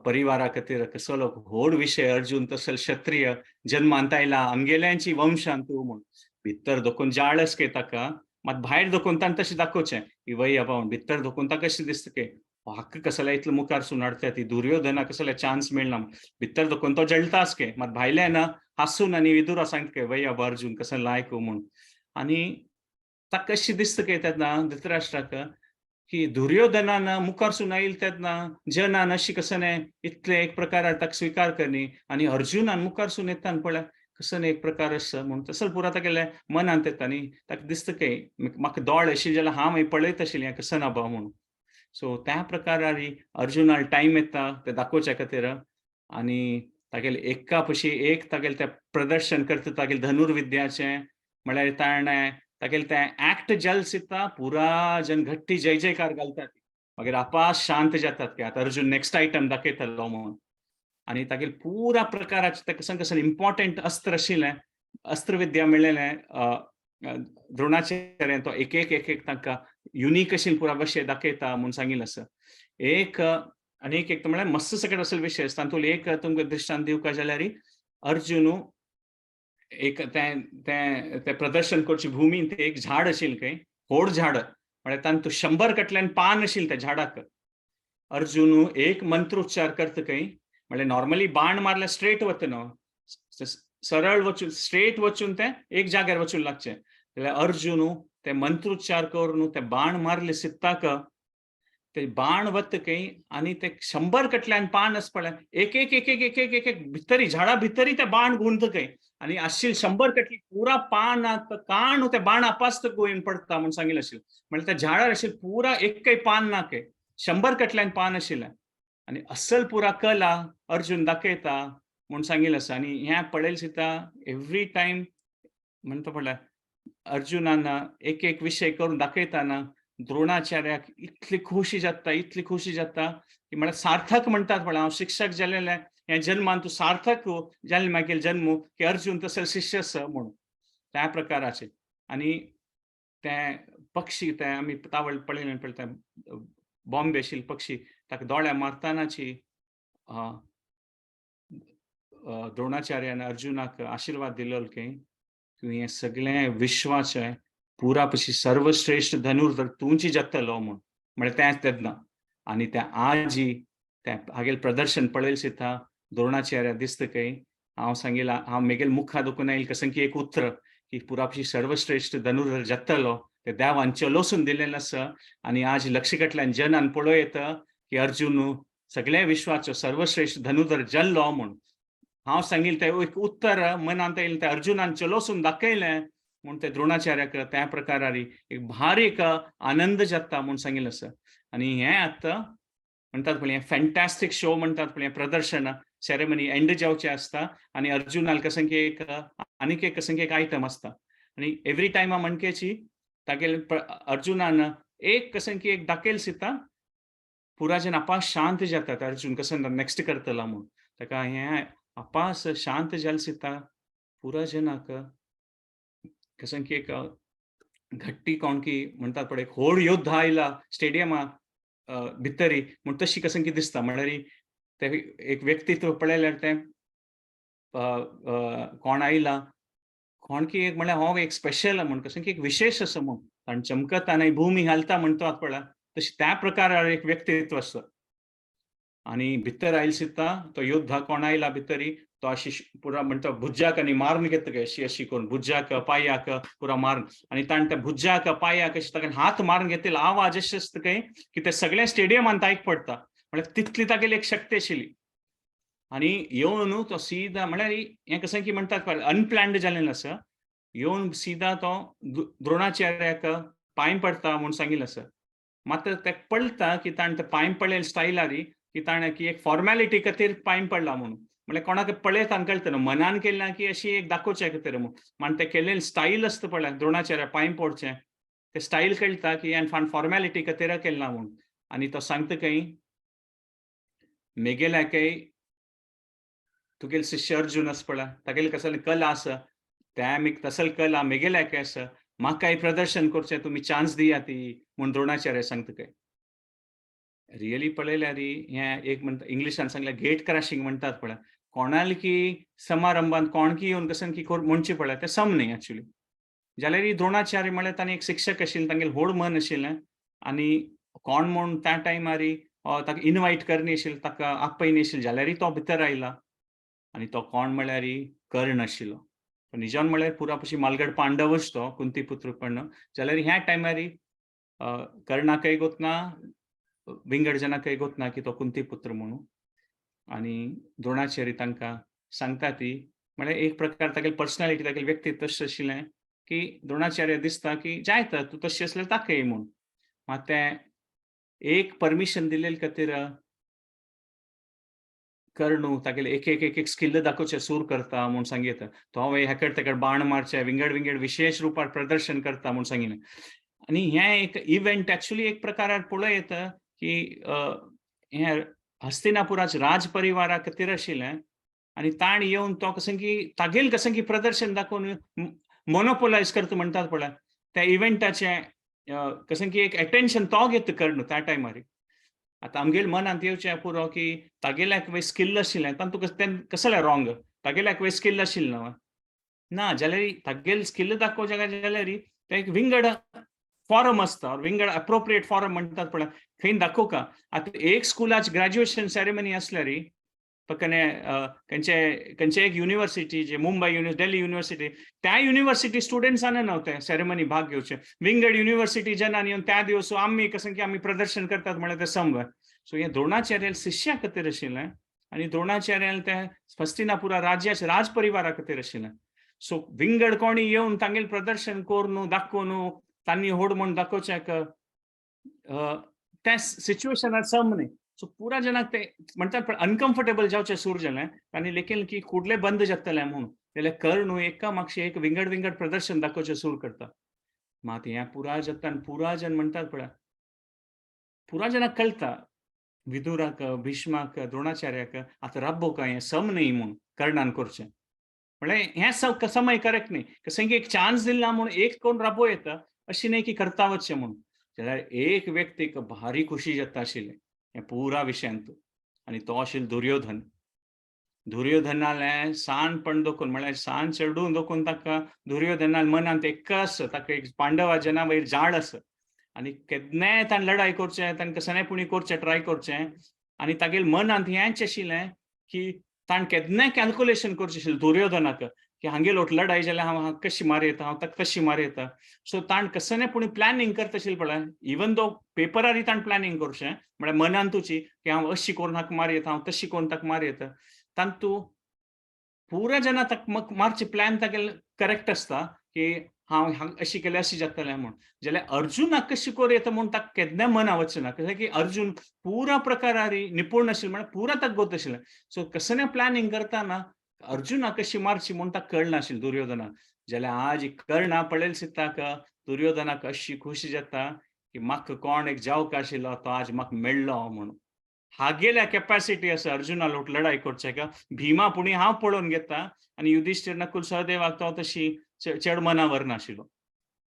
परिवारा खातीर कसलो व्हड विशय, अर्जुन तसल क्षत्रिय जन्मांत आयला आमगेल्यांची वंशांत तूं म्हूण. भितर दोकून जाळस के ताका, मात भायर दोकून ताणें तशें दाखोवचें की वय आबा, भितर दोकून ताका कशें दिसता की हाका कसल्या इतलो मुखार सून हाडटा ती, दुर्योधना कसले चान्स मेळना. भितर दोकून तो जळटास के, मात भायल्यान हासून आनी विदुरा सांगता की वय आबा, अर्जुन कसं लायक म्हूण. आनी ताका कशें दिसता की तेन्ना धृतराष्ट्राक की दुर्योधनान मुखार सून आयल तेन्ना जनान अशी कसं न्ही इतले एक प्रकार ताका स्विकार करनी, आनी अर्जुनान मुखार सून येता पळय कसं एक प्रकार आसा म्हूण तसो पुरा तागेले मनांत येता. आनी ताका दिसता की म्हाका दोळे अशें जाल्यार हांव मागीर पळयत आशिल्लें कसं ना बा म्हूण. सो त्या प्रकारार अर्जुनाक टायम येता ते दाखोवच्या खातीर. आनी तागेले एका पशी एक तागेले तें प्रदर्शन करता तागेले धनुर्विद्याचें, म्हळ्यार ताणें तागेले तें एक्ट जल सिता पुरा जन घट्टी जय जयकार घालतात. मागीर आपास शांत जातात की आतां अर्जुन नेक्स्ट आयटम दाखयतलो म्हणून. आनी तागेले पुरा प्रकाराचे तें कसं कसं इम्पॉर्टंट अस्त्र आशिल्लें, अस्त्रविद्या मेळ्ळेलें द्रोणाचार्यान, तो एक एक एक एक तांकां युनीक अशी पुरा विशय दाखयता म्हूण सांगिल्लें आसा. एक आनी एक एक म्हळ्यार मस्त सकट असल विशय तातूंत एक तुमकां दृश्टांत दिवका जाल्यार, अर्जुन एक तें तें तें प्रदर्शन करची भुमीन तें एक झाड आशिल्लें खंय, व्हड झाड, म्हळ्यार तातूंत 100 कटल्यान पान आशिल्लें त्या झाडाक. अर्जुन एक मंत्रोच्चार करता खंय, म्हळ्यार नॉर्मली बाण मारल्यार स्ट्रेट वता न्हू, सरळ वचून स्ट्रेट वचून तें एक जाग्यार वचून लागचें, जाल्यार अर्जुन ते मंत्रोच्चार करून ते बाण मारले सित्ताक, ते बाण वता खंय आनी ते 100 कटल्यान पान आसा पळय, एक एक एक एक एक एक एक एक भितरी झाडा भितरी ते बाण गुंत खंय, आनी आशिल्ले 100 कटली पुरा पान काण ते बाण आपास्त गोयन पडटा म्हूण सांगिल्लें आशिल्लें. म्हळ्यार त्या झाडार आशिल्लें पुरा एकय पान ना खंय, 100 कटल्यान पान आशिल्लें. आनी असल पुरा कला अर्जुन दाखयता म्हूण सांगिल्लें आसा. आनी हें पळयलें सुद्दां एवरी टायम म्हणटा पळय, अर्जुनान एक एक विशय करून दाखयताना द्रोणाचार्याक इतली खोशी जाता, इतली खोशी जाता की म्हळ्यार सार्थक म्हणटात पळय, हांव शिक्षक जालेलें ह्या जन्मान तूं सार्थक जालें मागीर जन्म की अर्जुन तसो शिष्य आसा म्हणून त्या प्रकाराचे. आनी तें पक्षी तें आमी तावळ पळयलें पळय, तें बॉम्बे आशिल्ले पक्षी ताका दोळ्या मारतानाची द्रोणाचार्यान अर्जुनाक आशिर्वाद दिलो की तूं हें सगळें विश्वाचें पुरा पशी सर्वश्रेश्ठ धनुर्धर तुंची जातलो म्हूण, म्हळ्यार तेंच तेन्ना. आनी त्या आजी त्या हागेल प्रदर्शन पळयलें सुद्दां द्रोणाचार्य दिसता खंय, हांव सांगिला हांव मेगेल मुखा दुखून आयल कसं की एक उतर की पुरापशी सर्वश्रेश्ठ धनुर्धर जातलो, ते देवान चलोसून दिलेलें आसा. आनी आज लक्षकटल्यान जनान पळोवं येता की अर्जुन सगळ्या विश्वाचो सर्वश्रेश्ठ धनुर्धर जल्लो म्हूण. हांव सांगील तें एक उत्तर मनांत येयलें तें अर्जुनान चलोसून दाखयलें म्हूण ते द्रोणाचार्याक त्या प्रकारारी एक भारी एक आनंद जाता म्हूण सांगिल्लें आसा. आनी हें आतां म्हणटात पळय, हें फॅन्टॅस्टीक शो म्हणटात पळय, हें प्रदर्शन सेरेमनी एंड जावचे आसता आनी अर्जुनाक कसं की एक आनीक एक कसं की एक आयटम आसता आनी एवरी टायमा मणक्याची तागेले अर्जुनान एक कसं की एक दाखयल सिता, पुरा जन आपास शांत जातात. अर्जुन कसं नेक्स्ट करतला म्हूण ताका हें आपास शांत जाल सिता, पुरा जनाक कसं की एक घट्टी कोण की म्हणतात पळय, एक व्हड योद्धा आयला स्टेडियमा भितरी म्हूण तशी कसं की दिसता. म्हळ्यार ते एक व्यक्तित्व पळयल्यार तें कोण आयला कोण की एक म्हळ्यार हो एक स्पेशल म्हूण, कसं की एक विशेष आसा म्हूण, कारण चमकता आनी भूमी हालता म्हणतो पळय, तशी त्या प्रकार एक व्यक्तित्व आसता. आनी भितर आयल सिता तो योद्धा कोण आयला भितरी, तो अशी पुरा म्हणटा भुजाक आनी मारून घेता काय अशी अशी करून भुजाक पांयाक पुरा मारून, आनी ताणें त्या भुजाक पांयाक अशी ताका हात मारून घेतलेलो आवाज अशें आसता काय की ते सगळ्या स्टेडियमांत आयक पडटा. म्हळ्यार तितली तागेली एक शक्ती आशिल्ली. आनी येवन तो सीधा, म्हळ्यार हें कसं की म्हणटात अनप्लॅन्ड जालें आसा, येवन सीधा तो द्रोणाचार्याक पांय पडता म्हूण सांगिल्लें आसा. मात्र तेका पळता की ताणें ते पांय पडलेले स्टायलारी की ताणें की एक फॉर्मेलिटी खातीर पांय पडला म्हणून, म्हळ्यार कोणाक पळयता कळटा न्हू, मनान केलें ना की अशी एक दाखोवचें खातीर म्हूण. मागीर तें केल्लें स्टायल आसता पळय द्रोणाचार्य पांय पडचें, ते स्टायल कळटा की हें फॉर्मेलिटी खातीर केलें ना म्हूण. आनी तो सांगता खंय, मेगेल्याकय तुगेले शिष्य अर्जुन आसा पळय, तागेले कसले कला आसा त्या आमी तसल कला मेगेल्याकय आसा, म्हाकाय प्रदर्शन करचें तुमी चान्स दिया ती म्हूण द्रोणाचार्य सांगता खंय. रियली पळयल्यार हें एक म्हणटा, इंग्लिशान सांगल्यार गेट क्रॅशिंग म्हणटात पळय, कोणाल की समारंभात कोण की येवन कसन की म्हणचें पळय, तें सम न्ही एक्चुली. जाल्यार द्रोणाचार्य म्हळ्यार ताणें एक शिक्षक आशिल्लें, तांगेलें व्हड मन आशिल्लें आनी कोण म्हूण त्या टायमार ताका इनवायट करनी आशिल्लें, ताका आपयनी आशिल्लें, जाल्यारय तो भितर आयला. आनी तो कोण म्हळ्यार कर्ण आशिल्लो. निजान म्हळ्यार पुरा पशी मालगड पांडवच तो कुंती पुत्र कर्ण. जाल्यार ह्या टायमार कर्णाकय गोतना, विंगड जनाकय गोतना की तो कुंती पुत्र म्हणून. आनी द्रोणाचार्य तांकां सांगता ती, म्हळ्यार एक प्रकार तागेली पर्सनॅलिटी, तागेलें व्यक्तित्व तशें आशिल्लें की द्रोणाचार्य दिसता की जायत तूं तशें आसल्यार दाखय म्हूण. मात तें एक परमिशन दिलेले खातीर कर्णू तागेले एक एक एक एक स्किल दाखोवचें सूर करता म्हूण सांगीत, तो हांवें हेकड तेकड बाण मारचें, विंगड विंगड विशेश रुपार प्रदर्शन करता म्हूण सांगिल्लें. आनी हें एक इव्हेंट एक्चुली एक प्रकारार पळोवं येता की हें हस्तिनापुराचे राज परिवारा खातीर आशिल्लें आनी ताण येवन तो कसं की तागेल कसं की प्रदर्शन दाखोवन मोनोपोलायज करता म्हणटात पळय, त्या इव्हेंटाचें कसं की एक एटेन्शन तो घेता कर्ण त्या टायमार. आतां आमगेले मनांत येवचें पुरो की तागेल्याक वय स्किल आशिल्लें, तातूंत तें कसलें रॉंग, तागेल्याक वय स्किल आशिल्लें न्हू ना, जाल्यार तागेले स्किल दाखोवचें काय जाल्यार तें एक विंगड फॉरम आसता, विंगड अप्रोप्रिएट फॉरम म्हणटात पळय, खंय दाखोवका. आतां एक स्कुलाची ग्रॅज्युएशन सेरेमनी आसल्यार पकने खंयचे खंयचे एक युनिव्हर्सिटी, जे मुंबय दिल्ली युनिव्हर्सिटी, त्या युनिव्हर्सिटी स्टुडंट्सांनी न्हू ते सेरेमनी भाग घेवचे, विंगड युनिव्हर्सिटी जनांनी येवन त्या दिवस आमी कसं की आमी प्रदर्शन करतात म्हळ्यार ते समज. सो हें द्रोणाचार्य शिष्या खातीर आशिल्लें आनी द्रोणाचार्यान ते हस्तिनापुरा राज्याचे राज परिवारा खातीर आशिल्लें. सो विंगड कोणी येवन तांगेलें प्रदर्शन करून दाखोवन तांणी होड म्हूण दाखोवच्याक त्या सिच्युएशनार सम न्ही. सो पुरा जनाक ते म्हणटात अनकम्फर्टेबल जावचें सूर जालें आनी लेखीन की कुडले बंद जातले म्हूण, जाल्यार कर्ण एका मागशे एक विंगड विंगड प्रदर्शन दाखोवचें सूर करता. मात हें पुरा जाता आनी पुरा जन म्हणटात पळय, पुरा जनाक कळटा, विदुराक, भीष्माक, द्रोणाचार्याक, आतां राब्बो काय हें सम न्ही म्हूण कर्णान करचें, म्हळ्यार हें समय करेक्ट न्ही, कसं की एक चान्स दिला म्हूण एक कोण राबो येता अशी न्ही की करता वचचें म्हूण. जाल्यार एक व्यक्तीक भारी खुशी जाता आशिल्लें हें पुरा विशयांत आनी तो आशिल्लो दुर्योधन. दुर्योधनालें सानपण दखून, म्हळ्यार सान चेडूं दखून ताका दुर्योधनाल मनांत एक आसा, ताका एक पांडवा जना वयर जाळ आसा आनी केन्नाय ताणें लढाई करचें, ताणें कसलें पुणी करचें, ट्राय करचें. आनी तागेले मनांत हेंच आशिल्लें की ताणें केन्नाय कॅल्कुलेशन करचें आशिल्लें दुर्योधनाक की हांगेलो लढाई जाल्यार हांव कशी मारयता, हांव ताका कशी मारयता. सो ताणें कसलें पुणी प्लॅनिंग करता आशिल्लें पळय, इवन दो पेपरारय ताणें प्लॅनिंग करचें, म्हळ्यार मनांतूची की हांव अशी करून हाका मारयता, हांव तशी करून ताका मारयता. तातूंत पुरा जेन्ना ताका मारचे प्लॅन तागेले करेक्ट आसता की हांव अशी केल्यार अशी जातलें म्हूण. जाल्यार अर्जुनाक कशी करूं येता म्हूण ताका केन्ना मना वचना, कित्याक की अर्जुन पुरा प्रकारारी निपूण आशिल्लो, म्हळ्यार पुरा ताका गोत आशिल्लें. सो कसलें प्लॅनिंग करतना अर्जुनाक कशी मारची म्हूण ताका कळनाशिल्लें दुर्योधनाक. जाल्यार आज कर्णा पळयल सिताक दुर्योधनाक अशी खुशी जाता की म्हाका कोण एक जावक आशिल्लो तो आज म्हाका मेळ्ळो म्हणून. हागेल्या कॅपॅसिटी आसा अर्जुना लोट लढाई करचे का भीमा पुणी हांव पळोवन घेता आनी युधिष्ठिर नकुल सहदेवाक तो तशी चड मनावर नाशिल्लो.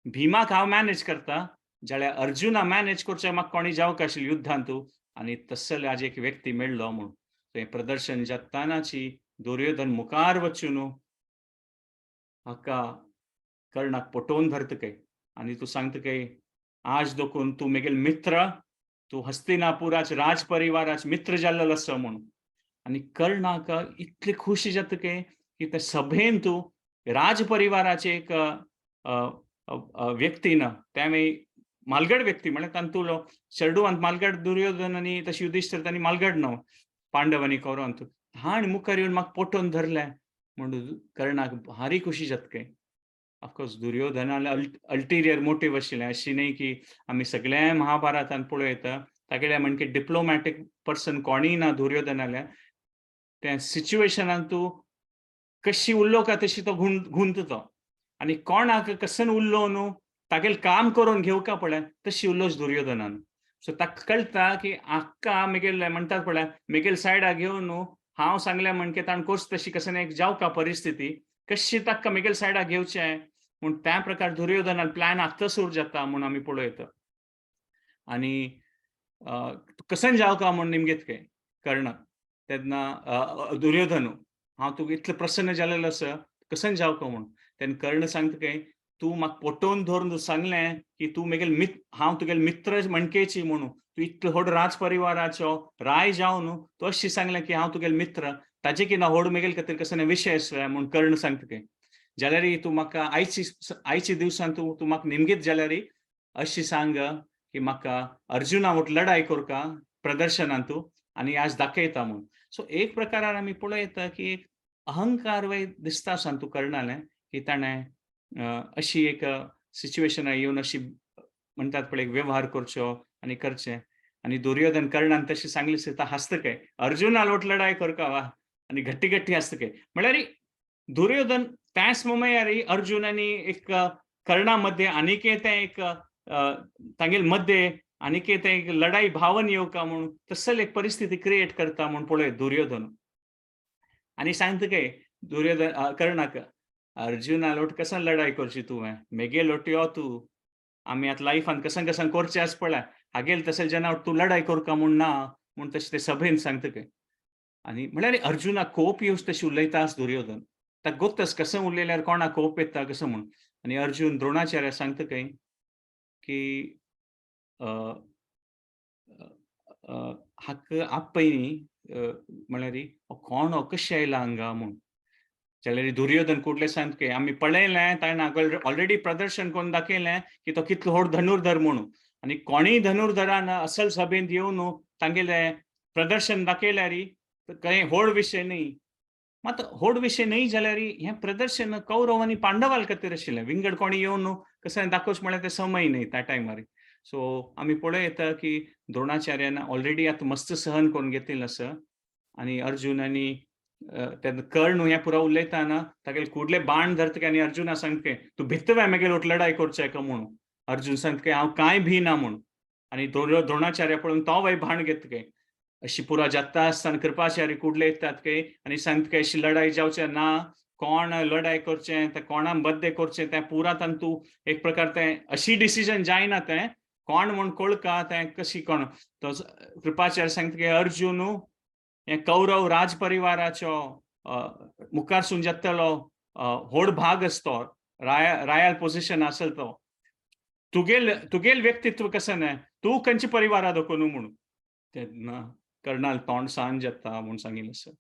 भीमाक हांव मॅनेज करता जाल्यार अर्जुना मॅनेज करचे म्हाका कोणी जावक आशिल्लो युद्धांतू आनी तसले आज एक व्यक्ती मेळ्ळो म्हूण. तें प्रदर्शन जातानाची दुर्योधन मुखार वचून हाका कर्णाक पटोवन धरता काय आनी तूं सांगता काय आज दोकून तूं मेगेल मित्र, तूं हस्तिनापुराच राजपरिवाराच मित्र जाल्लो आसा म्हणून. आनी कर्णाक इतली खुशी जाता काय की ते सभेन तूं राजपरिवाराचे एक व्यक्ती ना त्यावेळी मालगड व्यक्ती म्हळ्यार तांतुलो चेडूवान मालगड दुर्योधन आनी तशी युधिष्ठिर तांणी मालगड न्हू पांडवांनी कौरवांत हाण मुखार येवन म्हाका पटोवन धरलें म्हणून कर्णाक भारी खुशी जाता काय. ऑफकोर्स दुर्योधनाला अल्टिरियर मोटीव आशिल्लें, अशी न्ही की आमी सगळ्या महाभारतान पळयता तागेल्या म्हणजे डिप्लोमॅटीक पर्सन कोणीय ना दुर्योधनाल्या. त्या सिच्युएशनान तूं कशी उलोवका तशी तो गुंत तो आनी कोणाक कसन उल्लो न्हू तागेल काम करून घेवका पळय तशी उलोवच दुर्योधनान. सो ताका कळटा की आक्का मेगेल म्हणटात पळय मेगेल सायडा घेवन न्हू हांव सांगलें म्हणके ताणें कोर्स तशी कसन एक जावका परिस्थिती कशी ताका मेगेल सायडा घेवचें म्हूण त्या प्रकार दुर्योधनान प्लॅन आत्तां सुरू जाता म्हूण आमी पळयता. आनी कसन जावका म्हूण निमगीत काय कर्ण तेन्ना दुर्योधन हांव तुका इतलें प्रसन्न जालेलो आसा कसन जावका म्हूण. तेन्ना कर्ण सांगता काय तूं म्हाका पटोवन धरून सांगलें की तूं मेगेल हांव तुगेल मित्र म्हणकेची म्हणून, तूं इतलो व्हड राजपरिवाराचो राय जावन तूं अशी सांगलें की हांव तुगेल मित्र, ताजे की ना व्हड मेगेल खातीर कसो विशय आसलो म्हूण कर्ण सांगता काय. जाल्यार तूं म्हाका आयची दिवसान तूं तूं म्हाका निमगीत जाल्यार अशी सांग की म्हाका अर्जुना वट लढाई करका प्रदर्शनान तूं आनी आज दाखयता म्हूण. सो एक प्रकारान आमी पळयता की एक अहंकार वय दिसता सांग तूं कर्णालें की ताणें अशी एक सिच्युएशन येवन अशी म्हणटात पळय एक व्यवहार करचो आनी करचें. आनी दुर्योधन कर्णान तशी सांगली सुद्दां हांसता काय अर्जुना लोट लढाई करका वा आनी घट्टी घट्टी हांसता काय. म्हळ्यार दुर्योधन त्याच मोमयार अर्जुन आनी एक कर्णा मध्ये आनीक तें एक तांगेल मध्ये आनीक तें एक लढाई भावन येवका म्हूण तसल एक परिस्थिती क्रिएट करता म्हूण पळय दुर्योधन. आनी सांगता काय दुर्योधन कर्णाक अर्जुना लोट कसन लढाई करची तुवें, मेगे लोट यो तूं, आमी आतां लायफान कसन कसन करचें आसा पळय हागेल तसले जेन्ना तूं लढाई करका म्हूण ना म्हूण तशें ते सभेन सांगता काय. आनी म्हळ्यार अर्जुनाक कोप येवच तशी उलयता आस दुर्योधन, ताका गोत्तस कसं उलयल्यार कोणाक कोप येता कसं म्हूण. आनी अर्जुन द्रोणाचार्य सांगता काय की हाका आपय न्ही म्हळ्यार कोण हो कशें आयला हांगा म्हूण. जाल्यार दुर्योधन कुडले सांगता की आमी पळयलें ताणें ऑलरेडी प्रदर्शन करून दाखयलें की तो कितलो व्हड धनुर्धर म्हणून, आनी कोणीय धनुर्धरान असल सभेंत येवन तांगेलें प्रदर्शन दाखयल्यार कांय व्हड विशय न्ही. मात व्हड विशय न्ही जाल्यार हें प्रदर्शन कौरव आनी पांडवाल खातीर आशिल्लें, विंगड कोणी येवन कशें दाखोवचें म्हळ्यार तें समय न्ही त्या टायमार. सो आमी पळयता की द्रोणाचार्यान ऑलरेडी आतां मस्त सहन करून घेतिल्लें आसा आनी अर्जुन आनी तेन्ना कर्ण हें पुरा उलयतना तागेले कुडले बाण धरता आनी अर्जुना सांगता तूं भित्तवे मेगेल वट लढाई करचें का म्हणून. अर्जुन सांगता हांव कांय भी ना म्हूण. आनी द्रोणाचार्य पळोवन तो वय बाण घेता काय. अशी पुरा जाता आसतना कृपाचार्य कुडले येतात काय आनी सांगता काय अशी लढाई जावचें ना, कोण लढाई करचें तें कोणा बद्दे करचें तें पुरा तांतू एक प्रकार तें अशी डिसिजन जायना तें कोण म्हूण कळका तें कशी कोण. तो कृपाचार्य सांगता की अर्जुन हें कौरव राजपरिवाराचो मुखारसून जातलो व्हड भाग आसतो, रायल पोजिशन आसल तो, तुगेल तुगेल व्यक्तित्व कसं न्हय, तूं खंयच्या परिवारा दाखोवन म्हणून. तेन्ना कर्णाल तोंड सांज जाता म्हूण सांगिल्लें आसा.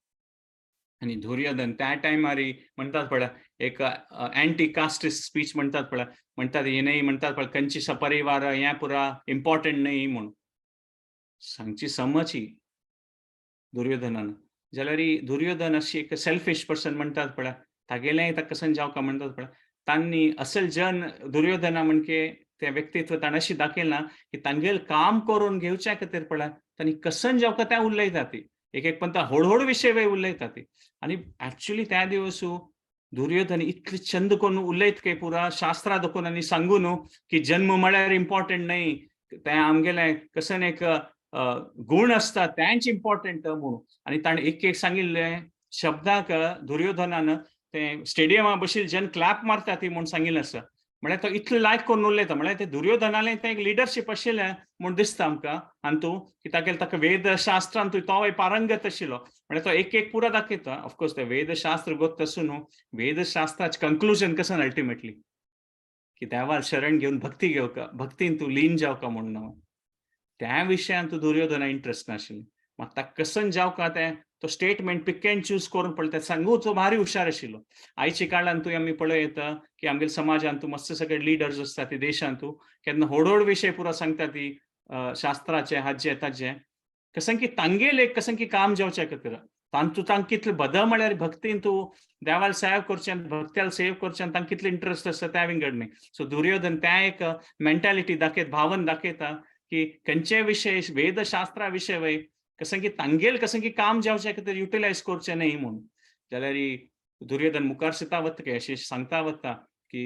आनी दुर्योधन त्या टायमार म्हणटात पळय एक एंटी कास्टिस्ट स्पीच म्हणटात पळय, म्हणटात हे न्ही म्हणटात पळय खंयची सपरिवार हें पुरा इम्पॉर्टंट न्ही म्हूण सांगची समजी दुर्योधनान. जाल्यार दुर्योधन अशी एक सेल्फिश पर्सन म्हणटात पळय, तागेलें ताका कसन जावका म्हणटात पळय, तांणी असल जन दुर्योधना म्हणजे ते व्यक्तित्व ताणें अशी दाखयलां की तांगेल काम करून घेवच्या खातीर पळय तांणी कसन जावका त्या उलयता ती एक एक पण होड होड विशय उलयता ती. आनी एक्चुअली त्या दिवसू दुर्योधन इतले चंद करून उलयत काय पुरा शास्त्रा दाखोवन आनी सांगू न्हू की जन्म म्हळ्यार इम्पॉर्टंट न्हय, तें आमगेलें कसन एक गुण आसता तेंच इम्पॉर्टंट म्हणून. आनी ताणें एक एक सांगिल्लें शब्दाक दुर्योधनान ते स्टेडियमा बशील जन क्लॅप मारता ती म्हूण सांगिल्लें आसा. म्हळ्यार तो इतलें लायक करून उलयता, म्हळ्यार ते दुर्योधनालें तें एक लिडरशीप आशिल्लें म्हूण दिसता आमकां. आनी तूं की तागेले ताका वेदशास्त्रान तूं तोय पारंगत आशिल्लो, म्हळ्यार तो एक एक पुरा दाखयता. ऑफकोर्स ते वेदशास्त्र गोत आसूं न्हू, वेदशास्त्राचें कंक्लुजन कसं अल्टिमेटली की देवार शरण घेवन भक्ती घेवका, भक्तीन तूं लीन जावका म्हूण न्हू. त्या विशयान तूं दुर्योधना इंट्रस्ट नाशिल्लें. मात ताका कसन जावका तें तो स्टेटमेंट पिक एंड चूज करून पळयता सांगू तो भारी हुशार आशिल्लो. आयच्या काळान तूं आमी पळयता की आमगेले समाजान तूं मस्त सगळे लिडर्स आसता ती देशान तूं केन्ना होड होड विशय पुरो सांगता ती शास्त्राचे हाजे ताजे कसं की तांगेले कसं की काम जावच्या खातीर तांतू तांकां कितले बद म्हळ्यार भक्तीन तूं देवाल सेव करचें, भक्त्याल सेव करचें, तांकां कितले इंट्रस्ट आसता त्या विंगड न्ही. सो दुर्योधन त्या एक मेंटालिटी दाखयत, भावन दाखयता की खंयचे विशय वेदशास्त्रा विशय वय कसं की तांगेल कसं की काम जावच्या खातीर युटिलायज करचें न्ही म्हूण. जाल्यार दुर्योधन मुखार सुद्दां वता काय अशें सांगता वता की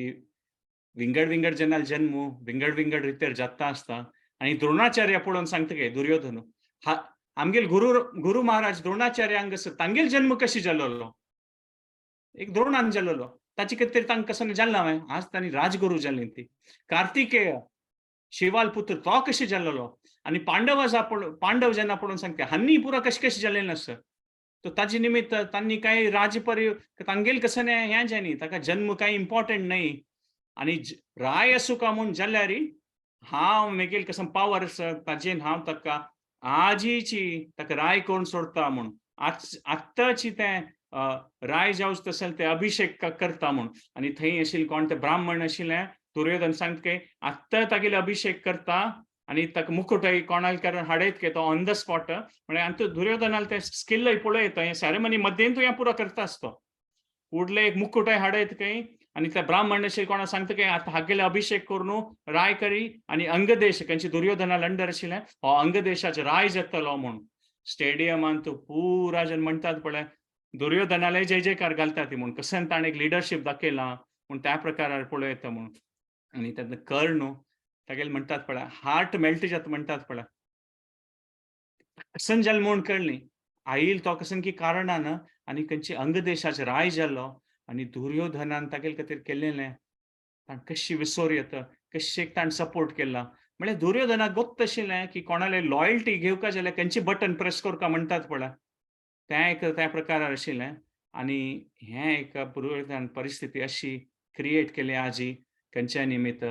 विंगड विंगड जनाल जन्म विंगड विंगड रितेर जाता आसता. आनी द्रोणाचार्य पळोवन सांगता काय दुर्योधन हा आमगेल गुरु गुरु महाराज द्रोणाचार्य हांगासर तांगेल जन्म कशी जालोलो, एक द्रोणान जालोलो ताचे खातीर तांकां कसो जाल्ला हांवें आज तांणी राजगुरू जाल्ली ती. कार्तिकेय शिवाल पुत्र तो कशें जाल्लो आनी पांडव पांडव जेन्ना पळोवन सांगता हांनी पुरा कशें कशें जालें आसता. तो ताजे निमित्त तांणी कांय राजपरि तांगेल कसं न्ही हें जाय न्ही, ताका जन्म कांय इम्पॉर्टंट न्ही. आनी राय आसूं म्हूण जाल्यार हांव मेगेल कसं पावर आसा ताजेन हांव ताका आजीची ताका राय करून सोडता म्हूण आज आत्ताची तें राय जावच तशें ते अभिषेक करता म्हूण. आनी थंय आशिल्ले कोण ते ब्राह्मण आशिल्ले दुर्योधन सांगता की आत्तां तागेले अभिषेक करता आनी ताका मुकुटय कोणाक कारण हाडयत की तो ऑन the spot म्हळ्यार आनी दुर्योधनाल तें स्किलय पळयता हें सेरेमनी मध्येन तूं हें पुरो करता आसतो. फुडले एक मुकुटय हाडयत खंय आनी त्या ब्राह्मण अशें कोणा सांगता की आतां हागेले अभिषेक करून राय करी आनी अंगदेश खंयचे दुर्योधना अंडर आशिल्लें हो अंगदेशाचे राय जातलो म्हूण. स्टेडियमान तूं पुरा जन म्हणटात पळय दुर्योधनाले जय जयकार घालता ती म्हूण कशें ताणें एक लिडरशीप दाखयलां म्हूण त्या प्रकारार पळयता म्हूण. आनी तेन्ना कर्ण तागेले म्हणटात पळय हार्ट मेल्ट जाता म्हणटात पळय कसन जालें म्हूण कळ्ळी आईल तो कसन की कारणान आनी खंयचे अंगदेशाचे राय जालो आनी दुर्योधनान तागेले खातीर केल्लें ताणें कशी विसोर येता कशें ताणें सपोर्ट केला. म्हळ्यार दुर्योधनाक गोत्त आशिल्लें की कोणाले लॉयल्टी घेवका जाल्यार खंयचे बटन प्रेस करका म्हणटात पळय तें एक त्या प्रकारार आशिल्लें. आनी हें एक दुर्योधनान परिस्थिती अशी क्रिएट केली आजी खंयच्या निमित्त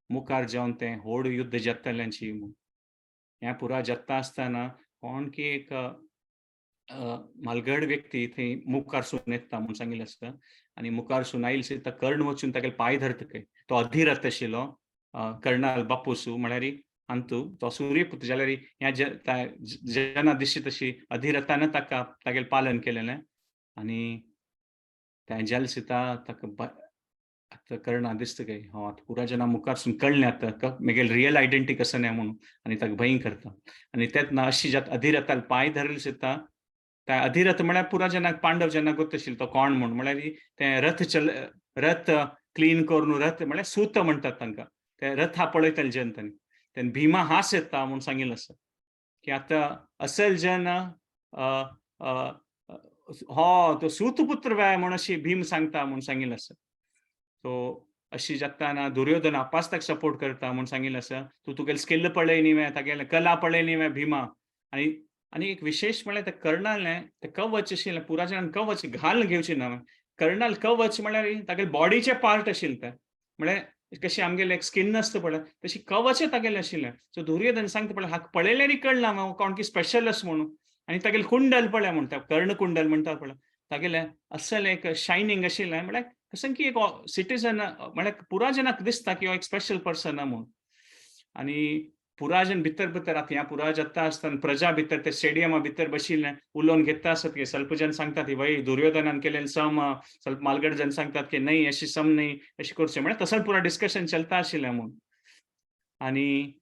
मुखार जावन तें व्हड युद्ध जातल्यांची. हें पुरा जाता आसतना कोण की एक मालगड व्यक्ती थंय मुखार सून येता म्हूण सांगिल्लें आसता. आनी मुखार सून आयल सुद्दां कर्ण वचून तागेले पांय धरता खंय तो अधिरथ आशिल्लो कर्णाल बापूसू म्हळ्यार अंतू तो सूर्यपुत्र जाल्यार ह्या जना दिशी तशी अधिरथान ताका तागेलें पालन केलेलें. आनी तें जालें सुद्दां ताका आतां कर्णा दिसता काय हो आतां पुरा जना मुखार सून कळ्ळें आतां मेगेल रियल आयडेंटिटी कसं न्ही म्हणून आनी ताका भंय करता. आनी तेन्ना अशी जात अधिरथाल पांय धरले सुद्दां त्या अधिरथ म्हळ्यार पुरा जनाक पांडव जेन्ना गोत आशिल्लो तो कोण म्हूण म्हळ्यार तें रथ चल रथ क्लीन करून रथ म्हळ्यार सूत म्हणटात तांकां ते रथा पळयतले जन तांणी तेन्ना भीमा हास येता म्हूण सांगिल्लें आसा की आतां असल जन हो तो सूतपुत्र व्याय म्हूण अशी भीम सांगता म्हूण सांगिल्लें आसा. सो अशी जाताना दुर्योधन आपास ताका सपोर्ट करता म्हूण सांगिल्लें आसा. तूं तुगेलें स्किल पळय न्ही तागेलें कला पळय न्ही भीमा. आनी आनी एक विशेश म्हळ्यार ते कर्णालें तें कवच आशिल्लें पुरा जाणान कवच घालून घेवचें ना कर्णाल कवच म्हळ्यार तागेले बॉडीचे पार्ट आशिल्लें तें म्हळ्यार कशें आमगेलें एक स्किन आसता पळय तशी कवच तागेलें आशिल्लें. सो दुर्योधन सांगता पळय हाका पळयल्यार कळना हांव कोण की स्पेशल आसा म्हणून. आनी तागेलें कुंडल पळय म्हणटा कर्ण कुंडल म्हणटा पळय तागेलें असल एक शायनींग आशिल्लें म्हळ्यार कशें की एक सिटीजन म्हळ्यार पुरा जनाक दिसता की हो एक स्पेशल पर्सन म्हूण. आनी पुरा जन भितर भितर आतां ह्या पुरा जाता आसतना प्रजा भितर ते स्टेडियमा भितर बशिल्ले उलोवन घेता आसत की ಸ್ವಲ್ಪ जन सांगतात की वय दुर्योधनान केलेले सम, ಸ್ವಲ್ಪ मालगड जन सांगतात की नाही, अशी सम नाही, अशी करचे. म्हळ्यार तसं पुरा डिस्कशन चलता आशिल्लें म्हूण. आनी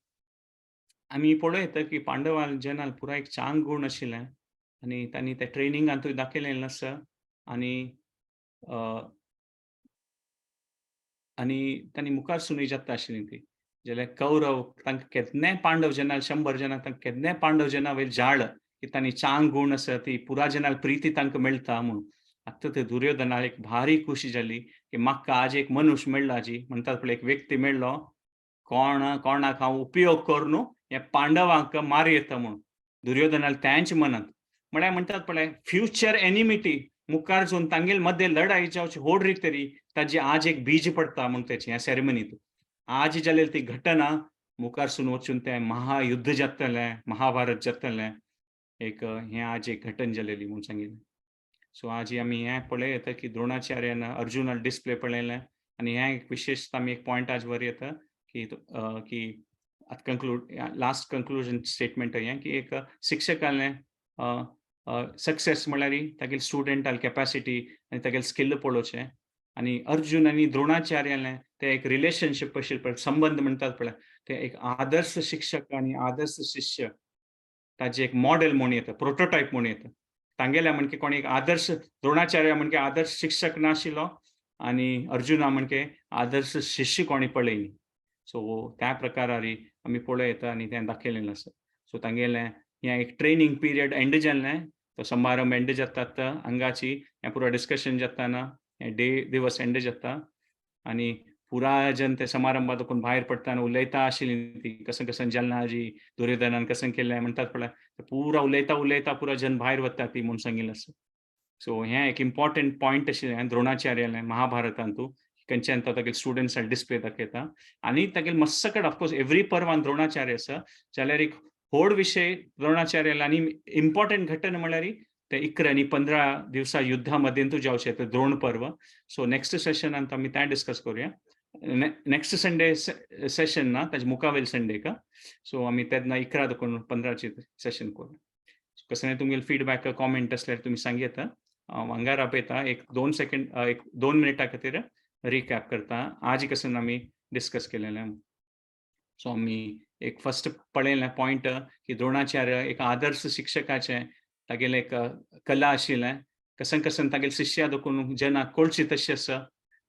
आमी पळयता की पांडवान जनाल पुरा एक चांग गूण आशिल्लें आनी तांणी त्या ट्रेनिंगांतूय दाखयलेलें आसा. आनी आनी तांणी मुखार सुनूय जाता आशिल्ली ती. जाल्यार कौरव तांकां केन्नाय पांडव जना 100 जनां तांकां केन्नाय पांडव जना वयर जाळ की तांणी चांग गूण आसा, ती पुरा जनाल प्रिती तांकां मेळटा म्हूण. आतां ते दुर्योधनाक एक भारी खुशी जाली की म्हाका आज एक मनुष्य मेळ्ळा जी म्हणटात पळय, एक व्यक्ती मेळ्ळो कोण कोणाक हांव उपयोग करून हे पांडवांक मार येता म्हूण. दुर्योधनाक तेंच मनांत म्हळ्यार म्हणटात पळय, फ्युचर एनिमिटी मुखार जावन तांगेल मदें लढाई जावची होड तरी ताजी आज एक बीज पडटा म्हूण तेची ह्या सेरेमनीत आज जालेली ती घटना मुखारसून वचून तें महायुद्ध जातलें, महाभारत जातलें, एक हें आज एक घटन जालेली म्हूण सांगिल्लें. सो आज आमी हें पळयता की द्रोणाचार्यान अर्जुनाक डिस्प्ले पळयलें. आनी हें एक विशेश आमी एक पॉयंट आज वर येता की की आतां कंक्लूड, लास्ट कंक्लुजन स्टेटमेंट हें की एक शिक्षकालें सक्सेस म्हळ्यार तागेले स्टुडंटाले कॅपॅसिटी आनी तागेले स्किल पळोवचें. आनी अर्जुन आनी द्रोणाचार्यालें ते एक रिलेशनशीप आशिल्लें पळय, संबंद म्हणटात पळय, ते एक आदर्श शिक्षक आनी आदर्श शिष्य ताजें एक मॉडेल म्हूण येता, प्रोटोटायप म्हूण येता. तांगेल्या म्हणजे कोण एक आदर्श द्रोणाचार्य म्हणजे आदर्श शिक्षक नाशिल्लो आनी अर्जुना म्हणजे आदर्श शिष्य कोणी पळयनी. सो त्या प्रकारारी आमी पळयता आनी तें दाखयलेलें आसा. सो तांगेलें हें एक ट्रेनींग पिरियड एंड जाल्लें, तो समारंभ एंड जाता हांगाची हें पुरो डिस्कशन जाताना हें डे दिवस एंड जाता. आनी पुरा जन ते समारंभात कोण भायर पडटा आनी उलयता आशिल्ली ती कसं कसं जालें जी दुर्योधनान कसं केलें म्हणटात पळय, पुरा उलयता उलयता पुरा जन भायर वता ती म्हूण सांगिल्लें आसा. सो हें एक इम्पॉर्टंट पॉयंट आशिल्लें द्रोणाचार्यालें महाभारतांतू, खंयच्यान तो तागेले स्टुडंट्साक डिस्प्ले दाखयता. आनी तागेले मस्त कडेन ऑफकोर्स एवरी पर्वान द्रोणाचार्य आसा, जाल्यार एक व्हड विशय द्रोणाचार्याले आनी इम्पॉर्टंट घटना म्हळ्यार ते 11 आनी 15 दिवसा युद्धा मदेंतू जावचें ते द्रोण पर्व. सो नेक्स्ट सेशनांत आमी तें डिस्कस करुया. नेक्स्ट संडे सेशन ना, ताजे मुखावेल संडेक. सो आमी तेन्ना 11 देखून 15 सेशन करूया. कसलें तुमगेले फीडबॅक कॉमेंट आसल्यार तुमी सांगयता. हांव हांगा राबयता एक 2 सेकंड, एक 2 मिनटां खातीर रिकॅप करता आज कसन आमी डिस्कस केलेलें. सो आमी एक फर्स्ट पळयलें पॉयंट की द्रोणाचार्य एक आदर्श शिक्षकाचें तागेलें एक कला आशिल्लें, कसन कसन तागेले शिष्या देखून जेन्ना कळची तशें आसा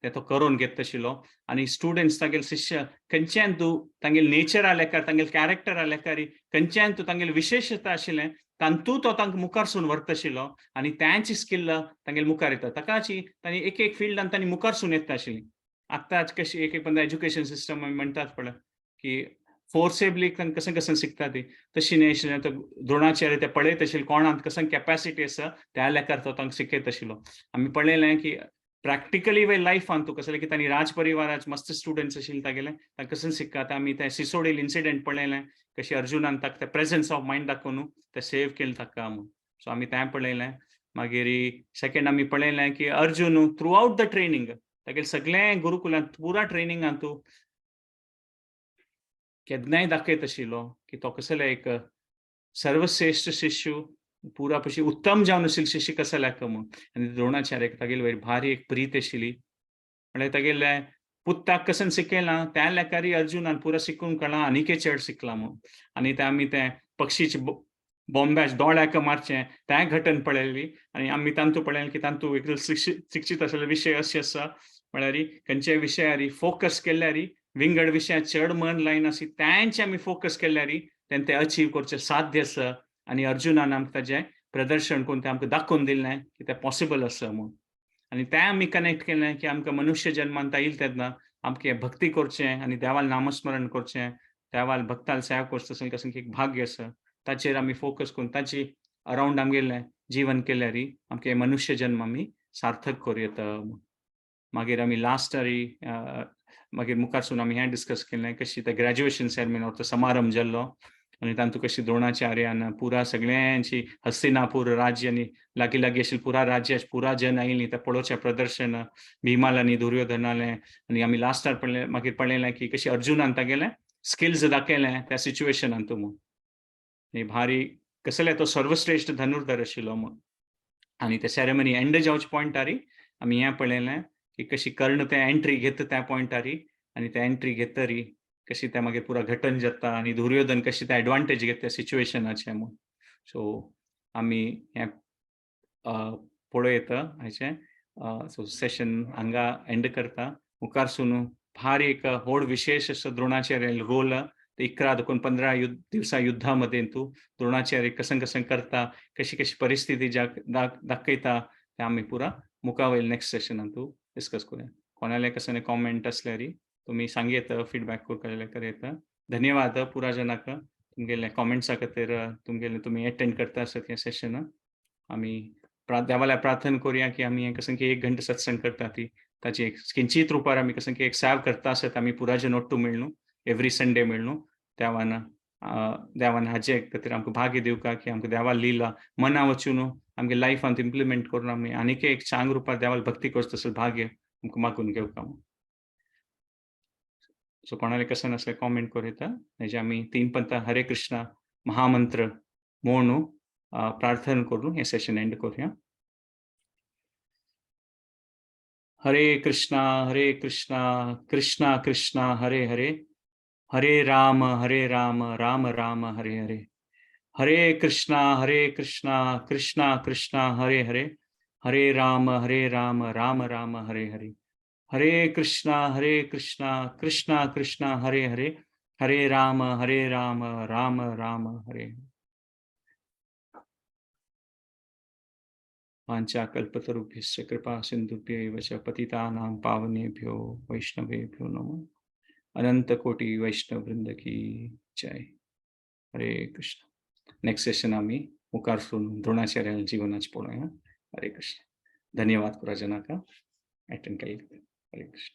ते तो करून घेता आशिल्लो. आनी स्टुडंट्स तागेले शिष्य खंयच्यान तूं तांगेले नेचरा लेखार तांगेले कॅरेक्टरा लेखार खंयच्यान तूं तांगेले विशेशता आशिल्लें तांतू तो तांकां मुखारसून व्हरता आशिल्लो आनी त्यांची स्किल तांगेले मुखार येता. ताकाची तांणी एक एक फिल्डान तांणी मुखारसून येता आशिल्ली. आतां कशी एक एक पंदा एज्युकेशन सिस्टम आमी म्हणटात पळय की फोर्सेबली तांकां कशें कशें शिकता ती, तशी न्हय आशिल्लें. तो द्रोणाचार्य ते पळयत आशिल्ले कोणांत कसं कॅपॅसिटी आसा त्या लेखार तो तांकां शिकयत आशिल्लो. आमी पळयलें की प्रॅक्टिकली वे लायफान तूं कसलें की तांणी राज परिवाराच मस्त स्टुडंट्स आशिल्ले तागेले तांकां कशें शिकता. आमी ते सिसोडील इन्सिडंट पळयलें कशी अर्जुनान ताका ते प्रेजन्स ऑफ मायंड दाखोवन ते सेव केलें ताका म्हूण. सो आमी तें पळयलें. मागीर सेकंड आमी पळयलें की Arjun through out the training तागेले सगळें गुरुकुलांत पुरा ट्रेनिंगान तूं केन्नाय दाखयत आशिल्लो की तो कसले एक सर्वश्रेष्ठ शिष्य पुरा पशी उत्तम जावन आशिल्ले शिष्य कसले म्हूण. आनी द्रोणाचार्याक तागेले वयर भारी एक प्रीत आशिल्ली. म्हळ्यार तागेले पुत्ताक कसन शिकयलां त्या लेखारी अर्जुनान पुरा शिकून कळ्ळां आनीकय चड शिकला म्हूण. आनी ते आमी ते पक्षीचे बॉम्ब्याच दोळ्याक मारचें तें घटन पळयली. आनी आमी तांतू पळयलें की तांतू एक शिक्षीत आशिल्ले विशय अशें आसा म्हळ्यार खंयच्याय विशयारी फोकस केल्यारी विंगड विशयात चड मन लायनासी तेंचे आमी फोकस केल्यारी तें ते अचीव करचें साध्य आसा. आनी अर्जुनान आमकां ताजें प्रदर्शन करून तें आमकां दाखोवन दिलें की तें पॉसिबल आसा म्हूण. आनी तें आमी कनेक्ट केलें की आमकां मनुष्य जन्मान येयल तेन्ना आमकां भक्ती करचें आनी देवाल नामस्मरण करचें, देवाल भक्ताल सेवा करचें तशें कसलें एक भाग्य आसा ताचेर आमी फोकस करून ताची अरावंड आमगेलें जीवन केल्यारी आमकां मनुष्य जन्म आमी सार्थक करूं येता. मागीर आमी लास्टारी मागीर मुखारसून आमी हें डिस्कस केलें कशी ते ग्रॅज्युएशन सेरेमनी तो समारंभ जाल्लो आनी तातूंत कशी द्रोणाचार्यान पुरा सगळ्यांची हस्तिनापूर राज्य आनी लागीं लागीं आशिल्लें पुरा राज्य पुरा जन आयिल्लीं तें पळोवचें प्रदर्शन भीमाल आनी दुर्योधनालें. आनी आमी लास्टार पळयलें, मागीर पळयलें की कशी अर्जुनान तागेलें स्किल्स दाखयलें त्या सिच्युएशनान तूं म्हूण. आनी भारी कसले तो सर्वश्रेश्ठ धनुर्धर आशिल्लो म्हूण. आनी ते सेरेमनी एंड जावचे पॉयंटारी आमी हें पळयलें की कशी कर्ण ते एंट्री घेता त्या पॉयंटारी आनी ते एंट्री घेतरी कशी ते मागीर पुरा घटन जाता आनी दुर्योधन कशी ते एडवांटेज घेता सिच्युएशनाचे म्हूण. सो आमी हें पळोवं येता आयचें सो सेशन हांगा एंड करता. मुखार सून भारी एक व्हड विशेष असो द्रोणाचार्य रोल 11 देखून 15 दिवसा युद्धामध्ये तूं द्रोणाचार्य कसं कसं करता, कशी कशी परिस्थिती दाखयता ते आमी पुरा मुखावयल वयल नेक्स्ट सेशनान तूं डिस्कस करूया. कोणाले कसले कॉमेंट असल्यारी तुमी सांगयेत, फीडबॅक करूं येता. धन्यवाद पुरा जनाक तुमगेले कॉमेंट्सा खातीर, तुमगेले तुमी एटेंड करता आसत हें सेशन. आमी देवाला प्रार्थना करूया की आमी कसं की 1 घंटा सत्संग करता ती ताची एक किंचित रुपार आमी कसं की एक सेव करता आसत आमी पुरा जन ಒಟ್ಟು मेळ्ळू एवरी संडे मेळ्ळू. देवान देवान हाजे खातीर आमकां भाग्य दिवका की आमकां देवा लिला मना वचून आमगे लायफांत इम्प्लिमेंट करून आमी आनीक एक चांग रुपार देवाल भक्ती करता तसो भाग्य आमकां मागून घेवका. सो कोणाले कसं नसले कॉमेंट करूं येता. हेजे आमी 3 पंता हरे कृष्णा महामंत्र म्हणून प्रार्थना करून हे सेशन एंड करूया. हरे कृष्णा कृष्णा कृष्णा हरे हरे, हरे राम राम राम हरे हरे, हरे कृष्णा कृष्णा कृष्णा हरे हरे, हरे राम राम राम हरे हरे, हरे कृष्णा कृष्णा कृष्णा हरे हरे, हरे राम राम राम हरे हरे. वाञ्छाकल्पतरुभ्यश्च कृपा सिन्धुभ्यैव च पतितानां पावनेभ्यो वैष्णवेभ्यो नमः. अनंत कोटि वैष्णव वृंद की जय. हरे कृष्ण. नेक्स्ट सेशन आमी मुखार सून द्रोणाचार्य जीवनाच पळोवया. हरे कृष्ण. धन्यवाद पुरा जनाका अटेंड केल्ले. हरे कृष्ण.